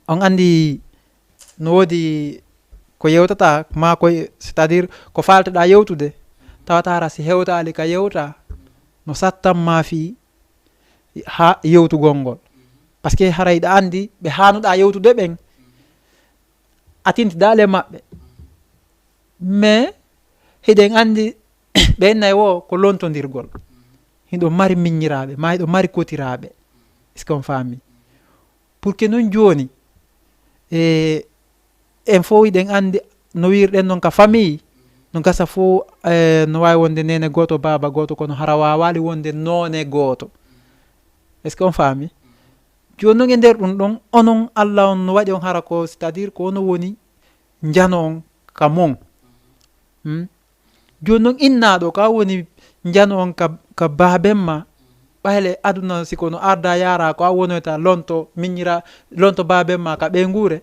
On anndi no woodi ko yewtata, ma ko, c'est-à-dire ko faalteɗaa yewtude, tawata hara si hewtaali ka yewta, no sattan ma fii haa yewtugol ngol. Parce que haray ɗa anndi ɓe haanuɗaa yewtude ɓen, a tintidaali e maɓɓe. Mais hiɗen anndi ɓe nay wo ko lontondirgol. Hiɗo mari miññiraaɓe, ma hiɗo mari kotiraaɓe. Est-ce qu'on faami? Pour que noon jooni, e, en fof hiɗen anndi no wiirɗen noon ka famille, no gasa fof, e, no waawi wonde neene gooto, baaba gooto, kono hara waawaali wonde noone gooto. Est-ce qu'on faami? Jooni noon e nder ɗum ɗon, onon Allah on no waɗi on hara ko, c'est-à-dire ko ono woni njano on ka mon. Hmm? Jooni noon innaaɗo ko a woni njano on ka, ka baaben ma, ɓayle aduna si kono arda yaara ko a wonoyta lonto miñira, lonto baaben ma ka ɓeynguure.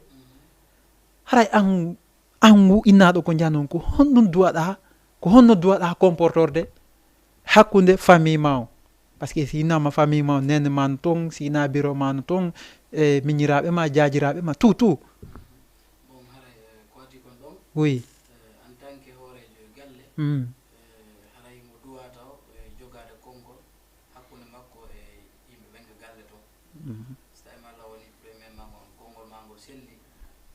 Haray an, an wu innaaɗo ko njano on, ko honɗum duwaɗa, ko honno duwaɗa comportorde hakkunde famille ma on? Parce que si innama famille ma on, nene ma no toon, si inna biro ma no toon, e miñiraaɓe ma, jaajiraaɓe ma, tout, tout. Bon, haray, eh, ko adii kon ɗon, oui, eh, en tant que hooreejo e galle, mm, eh, haray mo duwaa taw, eh, jogaade konngol hakkunde makko e yimɓe ɓen ka galle ton. Mhm. So tawi ma Allah woni premier ma on, konngol ma ngol selli,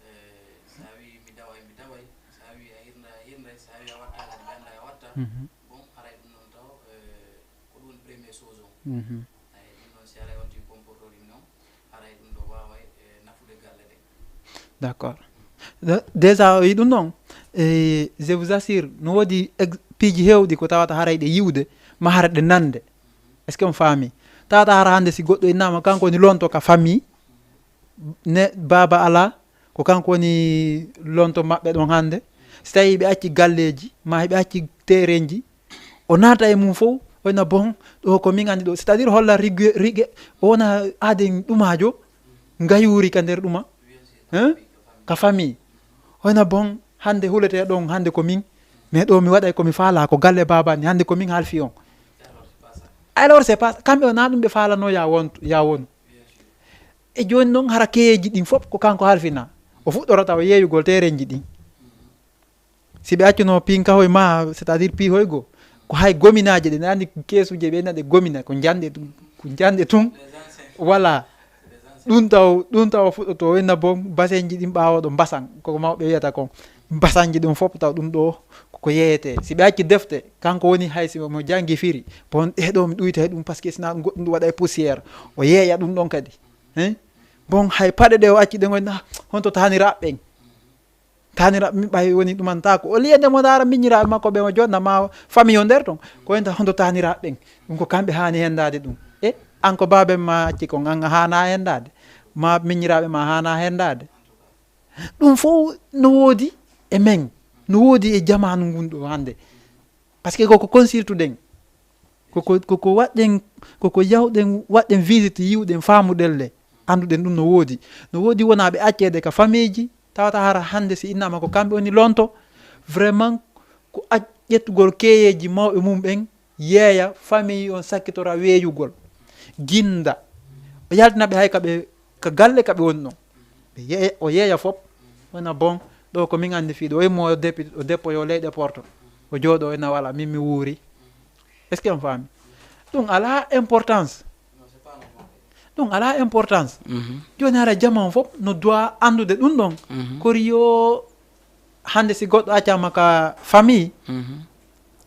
eh, so a wii mi daway, mi daway, so a wii a hirnday, a hirnday, so a wii a watta kadi, mi annda a watta. Mhm. Bon, haray ɗum noon taw, eh, ko ɗum woni premier chose on. Mhm. Ay, ɗum noon, si haray on tigi comportori noon, haray ɗum ɗo waaway, eh, nafude galle ɗen. D'accord. De-, déjà, o yi ɗum noon, eh, je vous assure, no woodi ex-, piiji heewɗi ko tawata haray ɗe yiwde, ma hara ɗe nande. Est-ce que on faami? Tawata hara hannde si goɗɗo innama kanko woni lonto ka famille, ne, baaba alaa, ko kanko woni lonto maɓɓe ɗon hannde. Si tawi ɓe acci galleeji, ma ɓe acci terenji, o naata e mum fof, o wina bon, ɗo ko min anndi ɗo. C'est-à-dire holla rigue, rigue, o wona aaden ɗumaajo, ngayuuri ka nder ɗuma, hein? Ka famille. O wina bon, hannde hulete ɗon, hannde ko min. Mais ɗo mi waɗay ko mi faalaa, ko galle baaba ni, hannde ko min halfi on. Alors, c'est pas, kamɓe o na ɗum ɓe faalano ya won, ya wonu. E jooni noon, hara keyeeji ɗin fof ko kanko halfina. O fuɗɗorata o yeeyugol terenji ɗin. Si ɓe accuno pinkahoy ma, c'est-à-dire piihoygo, ko hay gominaaje ɗen, anndi keesuuje ɓe naɗe gomina, ko njande, ko njande tun. Voilà. Ɗum taw, ɗum taw fuɗɗoto, o inna bon, basenji ɗin ɓaawo ɗo mbasan, ko mawɓe wiyata kon. Mbasanji ɗum fof taw ɗum ɗo ko yeeyete. Si ɓe acci defte, kanko woni hay si mo janngi firi, bon, ɗe ɗo mi ɗuyta e ɗum, parce que sina goɗɗum ɗum waɗa e poussière, o yeeya ɗum ɗon kadi. Hein? Bon, hay paɗe ɗe o acci ɗen, o inna, honto taniraaɓe ɓen? Taniraaɓe min ɓay woni ɗumantaako. O liye nde mo ndaara miñiraaɓe makko ɓen, o jonna ma famille o nder ton. Ko wenta hondo taniraaɓe ɓen. Ɗum ko kamɓe haani hendaade ɗum. E an ko baaben ma acci kon, an a haana hendaade. Ma miñiraaɓe ma haana hendaade. Ɗum fof no woodi e men. No woodi e jamaanu ngun ɗo hannde. Parce que koko consultuɗen. Koko, koko waɗɗen, koko yawɗen, waɗɗen visite, yiwɗen, faamuɗen le. Annduɗen ɗum no woodi. No woodi wonaaɓe acceede ka famille ji, tawata hara hannde si innama ko kamɓe woni lonto, vraiment ko ac-, ƴettugol keyeeji mawɓe mum ɓen, yeeya famille on sakkitora weeyugol. Ginda. O yaltina ɓe hay ka ɓe, ka galle ka ɓe woni ɗon. Ɓe ye-, o yeeya fof. Wona bon, ɗo ko min anndi fii ɗo. O immo o deppi-, o deppoyo leyɗe porto. O jooɗo ena wala, min mi wuuri. Est-ce que on faami? Ɗum alaa importance. Ɗum alaa importance. Mhm. Jooni hara jama on fof no doit anndude ɗum ɗon. Mhm. Kori yo hannde si goɗɗo accama ka famille, mhm,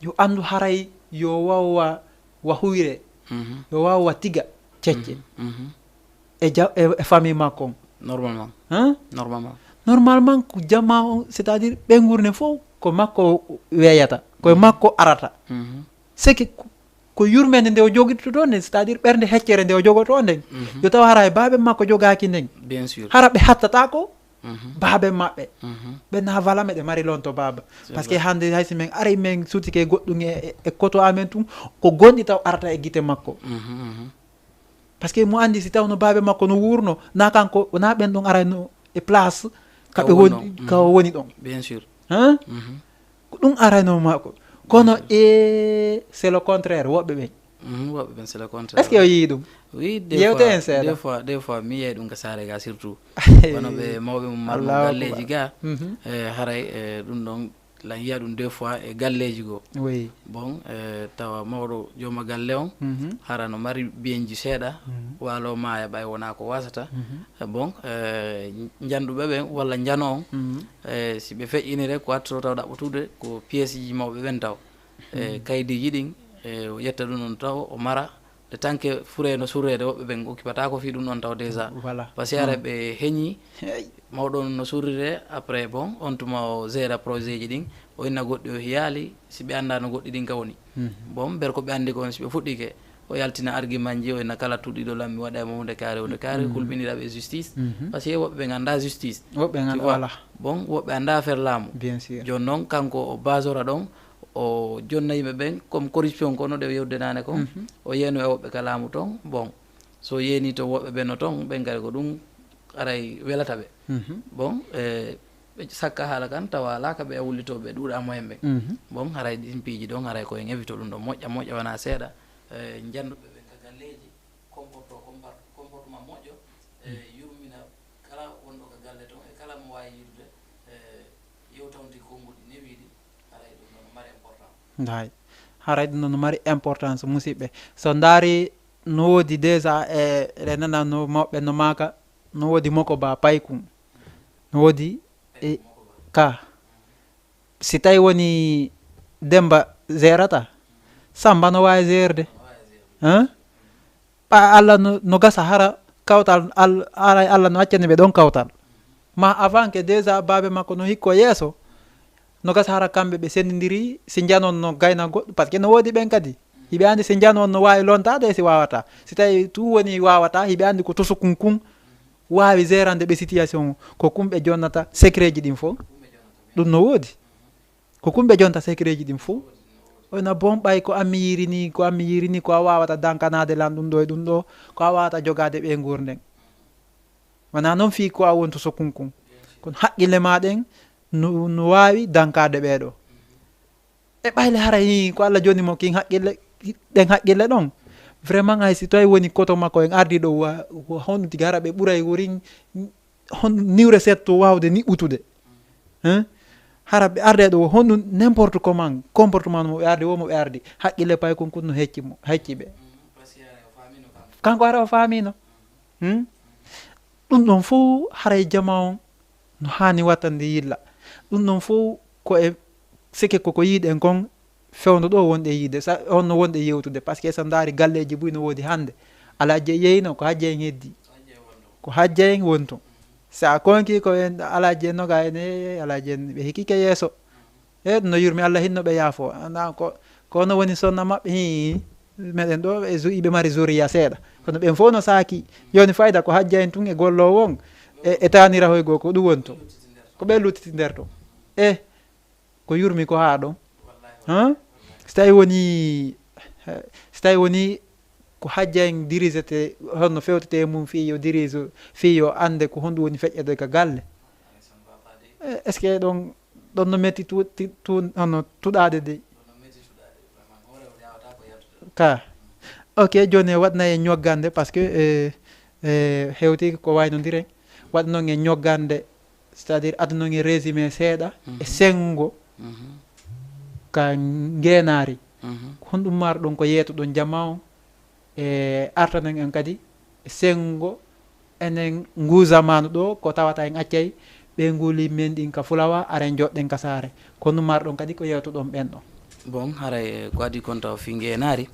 yo anndu haray yo wawa wa huyre, mhm, yo wawa wa tiga cecce. Mhm. Mhm. E ja-, e, e famille makko on. Normalement. Hein? Normalement. Normalement, ko jama on, c'est-à-dire ɓe ngurne fof, ko makko weeyata. Ko e, mhm, makko arata. Mhm. C'est que ko, ko yurmende nde o jogitoto nden, c'est-à-dire ɓernde heccere nde o jogoto nden. Mhm. Yo taw hara e baaɓe makko jogaaki nden. Bien sûr. Hara ɓe hattata ko, mhm, baaɓe maɓɓe. Mhm. Ɓe na valame ɗe mari lonto baaba. C'est vrai. Parce que hannde hay si men aray men sutike goɗɗum e, e, e koto amen tun, ko gonɗi taw arata e gite makko. Mhm, mhm. Parce que mo anndi si tawno baaɓe makko no wuurno, na kanko, wona ɓen ɗon arayno e place ka ɓe woni, ka o woni ɗon. Bien sûr. Hein? Mhm. Ko ɗum arayno makko. Kono, bien sûr, e c'est le contraire, woɓɓe ɓen. Mhm, woɓɓe ɓen c'est le contraire. Est-ce que o yii ɗum? Oui, des fois, yewte en seeɗa. Des fois, des fois, mi yiyay ɗum ka saare ga surtout. Kono ɓe mawɓe mum marmo galleeji ga, mhm, e haray, e ɗum ɗon lan yiya ɗum deux fois e galleeji goo. Oui. Bon, eh, tawa mawɗo jooma galle on, mhm, hara no mari biyenji seeɗa, mhm, waalo maaya ɓay wona ko wasata. Mhm. Eh, bon, eh, njanduɓe ɓen walla njano on, mhm, eh, si ɓe feƴƴinire ko wattoto taw ɗaɓɓotude ko pièce ji mawɓe ɓen taw. Eh, mhm, kaydiji ɗin, eh, o ƴetta ɗum ɗon taw o mara, le temps que fure no surrede, woɓɓe ɓen occupata ko fii ɗum ɗon taw déjà. Voilà. Parce que hara, hmm, ɓe heñi, hey, mawɗo on no surrire, après, bon, on tuma o gère projet ji ɗin, o inna goɗɗi o hiyaali, si ɓe annda no goɗɗi ɗin ka woni. Mhm. Bon, ber ko ɓe anndi kon, si ɓe fuɗɗike, o yaltina argument ji, o inna kala tuɗɗiɗo lammi waɗa e mo hunde kaare, hunde kaare, mhm, kulɓinira ɓe justice. Mhm. Parce que woɓɓe ɓen annda justice. Woɓɓe ɓen, tu vois, annda, voilà. Bon, woɓɓe annda affaire laamu. Bien sûr. Jooni noon, kanko o basora ɗon, o jonna yimɓe ɓen, comme corruption ko no ɗe yewde naane kon, mhm, o yeeno e woɓɓe ka laamu ton. Bon, so yeeni to woɓɓe ɓen no ton, ɓen kadi ko ɗum aray welata ɓe. Mhm. Bon, e, ɓe sakka haala kan, tawa alaa ka ɓe a wullitoo ɓe ɗuuɗa moyen ɓen. Mhm. Bon, haray ɗin piiji ɗon, haray ko en evito ɗum ɗon moƴƴa, moƴƴa wona seeɗa. E, njannduɓe ɓen ka galleeji, comporto, compar-, comportement moƴƴo, e, mm, yurmina kala wonɗo ka galle ton, e kala mo waawi yiidude, e, yewtawndi konnguɗi newiiɗi, haray ɗum ɗon no mari important. Hay. Haray ɗum ɗon no mari importance, musidɓe. So ndaari no woodi déjà, e, eɗen nana no mawɓe no maaka, no woodi moko ba paykun. No woodi, e, ka. Si tawi woni Demba gérata, Samba no waawi gérde. Hein? Ɓa Allah no, no gasa hara kawtal, Al-, haray Allah no accani ɓe ɗon kawtal. Ma avant que déjà baabe makko no hikko yeeso, no gasa hara kamɓe ɓe senndindiri, si njanon no gayna goɗɗo, parce que no woodi ɓen kadi. Hiɓe anndi si njanon no waawi lontaade e si waawata. Si tawi tu woni waawata, hiɓe anndi ko tosukun kun waawi gérande ɓe situation, ko kun ɓe jonnata secret ji ɗin fof. Ɗum no woodi. Ko kumɓe jonta secret ji ɗin fof. Ona bon ɓay ko an mi yiiri ni, ko an mi yiiri ni, ko a waawata dankanaade lan ɗum ɗo e ɗum ɗo, ko a waawata jogaade ɓe nguurnden. Wonaa noon fii ko a wonto so kunkun. Kono haqqille maa ɗen no, no waawi dankaade ɓee ɗo. E ɓayle haray hii ko Alla jonni mo kin haqqille, ɗen haqqille ɗon. Vraiment hay si tawi woni koto makko en ardi ɗo wa, wa honɗum tigi hara ɓe ɓuray wurin hon niwre seeɗa to waawde niɓɓutude. Hein? Hara ɓe arde ɗo, honɗum n'importe comment, comportement mo ɓe ardi, wo mo ɓe ardi. Haqqille pay kon kun no hecci mo, hecci ɓe. Kanko hara o faamino. Hmm? Ɗum ɗon fof haray jama on no haani wattande yilla. Ɗum ɗon fof ko e sike koko yiiɗen kon fewndo ɗo wonɗe yiide, sa, on no wonɗe yewtude, parce que sa ndaari galleeji buy no woodi hannde. Alaa je yeyno ko hajja en heddi. Ko hajja en woni ton. Sa konki ko en alaa je noga en, eh, alaa je en ɓe hikike yeeso. E ɗum no yurmi Allah hinno ɓe yaafo. Ana ko, ko no woni sonna maɓɓe, hi, meɗen ɗo e zu-, iɓe mari zuriya seeɗa. Kono ɓen fof no saaki. Joni fayda ko hajja en tun e gollowo on. E, e tanira hoy goo ko ɗum woni to. Ko ɓe luttiti nder to. E, ko yurmi ko haa ɗon. Hein? So tawi woni, so tawi woni ko hajja en dirisete, honno fewtete e mum fii yo dirise, fii yo annde ko honɗum woni feƴƴede ka galle. E, est-ce que ɗon, ɗon no metti tu-, ti-, tu-, honno tuɗaade de? Ka. Ok, jooni e waɗna e ñoggande, parce que, e, e, hewti ko waynondiren. Waɗa noon e ñoggande, c'est-à-dire aduna noon e résumé seeɗa, e Mhm. senngo Mhm. ka ngeenaari. Mhm. Ko honɗum maaro ɗon ko yeeto ɗon jama on? E artanen en kadi e senngo enen nguu zamaanu ɗo, ko tawata en accay ɓeynguuli men ɗin ka fulawa, ara en joɗɗen ka saare. Ko honɗum maaro ɗon kadi ko yewtoɗon ɓen ɗon? Bon, haray, eh, ko adii kon taw fii ngeenaari,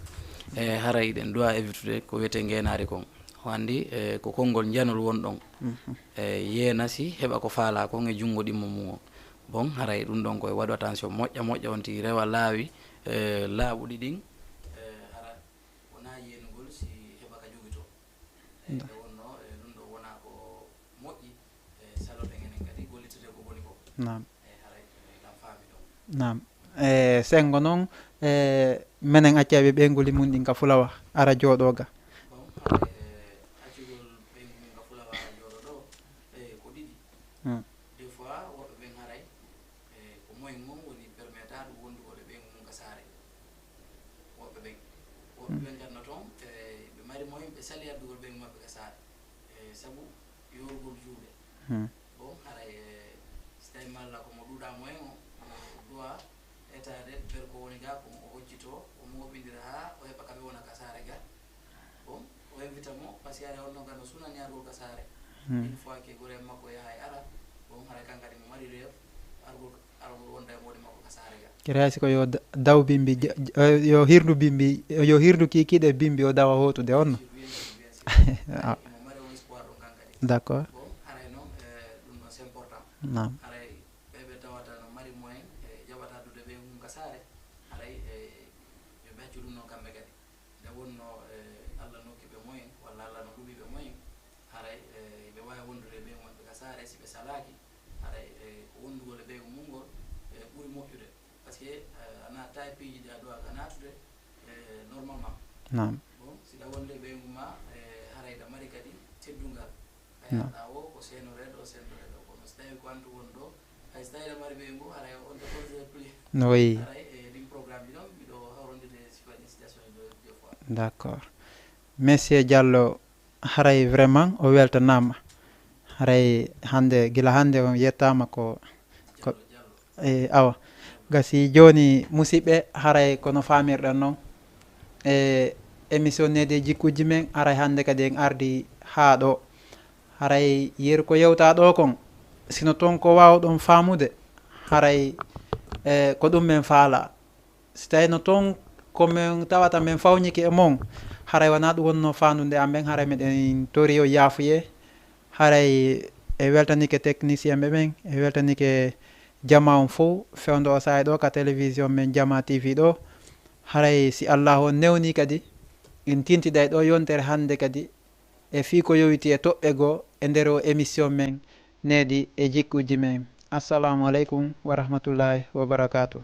e haray ɗen ɗuwa evitude ko wiyetee ngeenaari kon. Ko anndi, e ko konngol njanol won ɗon. Mhm. E yeena si heɓa ko faalaa kon e junngo ɗimmo mum on. Bon, haray ɗum ɗon ko e waɗu attention moƴƴa moƴƴa on tigi rewa laawi, e laaɓuɗi ɗin. E hara wonaa yeenugol si heɓa ka jogitoo. E nde wonnoo, e ɗum ɗo wonaa ko moƴƴi, e saloten enen kadi gollitete ko boni ko. Naam. E haray, e ɗam faami ɗon. Naam. E senngo noon, e menen accayɓe ɓeynguuli mum ɗin ka fulawa, ara jooɗoo ga. Bon, haray, e accugol ɓeyngu mum ka fulawa ara jooɗoo ɗo, e ko ɗiɗi. Hmm. Des fois, woɓɓe ɓen haray, e ko moyen ngon woni permetaaɗo wondugol e ɓeyngu mum ka saare. Woɓɓe ɓen. Woɓɓe ɓen nganno toon, e ɓe mari moyen, ɓe sali addugol ɓeyngu maɓɓe ka saare. E sabu yoorugol juuɗe. Hmm. Bon, haray, e, si tawi malla ko mo ɗuuɗaa moyen o, mo duwa etaade, ber ko woni ga, ko mo o hoccitoo, o mooɓindira haa o heɓa ka ɓe wona ka saare ga. Bon, o invita mo, parce que haray on ɗon ga no sunani argol ka saare. Hmm. Une fois que goree makko yaha e ara, bon, haray kan kadi mo mari rêve, argol, argol wonda e moodi makko ka saare ga. Kadi hay si ko yo da-, daw bimbi, ja-, ja-, yo hirdu bimbi, yo hirdu kikiiɗe bimbi o dawa hootude on no? Bien sûr, bien sûr, bien sûr. Ah. Mo mari on espoir ɗon kan kadi. D'accord. Bon, haray noon, e, ɗum ɗon c'est important. Naam. Haray ɓe ɓe tawata no mari moyen, e, jaɓata addude ɓe mum ka saare, haray, e, yo ɓe accu ɗum noon kamɓe kadi. Nde wonnoo, e, Allah nokki ɓe moyen, walla Allah no luɓi ɓe moyen, haray, e, ɓe waawi wondude e ɓeyngu maɓɓe ka saare, si ɓe salaaki, haray, e, ko wondugol e ɓeyngu mum ngol, e, ɓuri moƴƴude. Parce que, e, a naattaa e piiji ɗi a ɗuwaaka naatude, e, normalement. Naam. Bon, si ɗa wonde e ɓeyngu ma, e, haray ɗa mari kadi teddungal. Ka Naam. Yahɗaa o, ko seenoreeɗo, seenoreeɗo. Kono si tawii ko an tun woni ɗo, hay so tawii aɗa mari ɓeyngu, haray on tun on serait plus. No wayi. Haray, e, ɗin programme ji ɗon, miɗo hawrondire e sifa ɗin situation ji ɗo des fois. D'accord. Monsieur Diallo, haray vraiment o weltanaama. Haray hannde, gila hannde on yettaama ko, ko, Diallo, Diallo. E, awa. Gasi jooni, musiɓɓe, haray ko no faamirɗen non. E, émission Needi e Jikkuuji Men, haray hannde kadi en ardi haa ɗo. Haray yeru ko yewtaa ɗo kon, sino toon ko waawɗon faamude, haray, e, ko ɗum men faalaa. Si tawii no toon ko men tawata men fawñike e mon, haray wonaa ɗum wonnoo faandude amen, haray meɗen tori o yaafuyee. Haray e weltanike technicien ɓe ɓen, e weltanike jamaa on fof fewndo o saa'i ɗo ka télévision men Jamaa T V ɗo. Haray si Allaahu on newnii kadi, en tintiday ɗo yontere hannde kadi, e fii ko yowiti e toɓɓe goo e nder o émission men Needi e Jikkuuji Men. Assalaamu aleykum wa rahmatullaahi wa barakaatuh.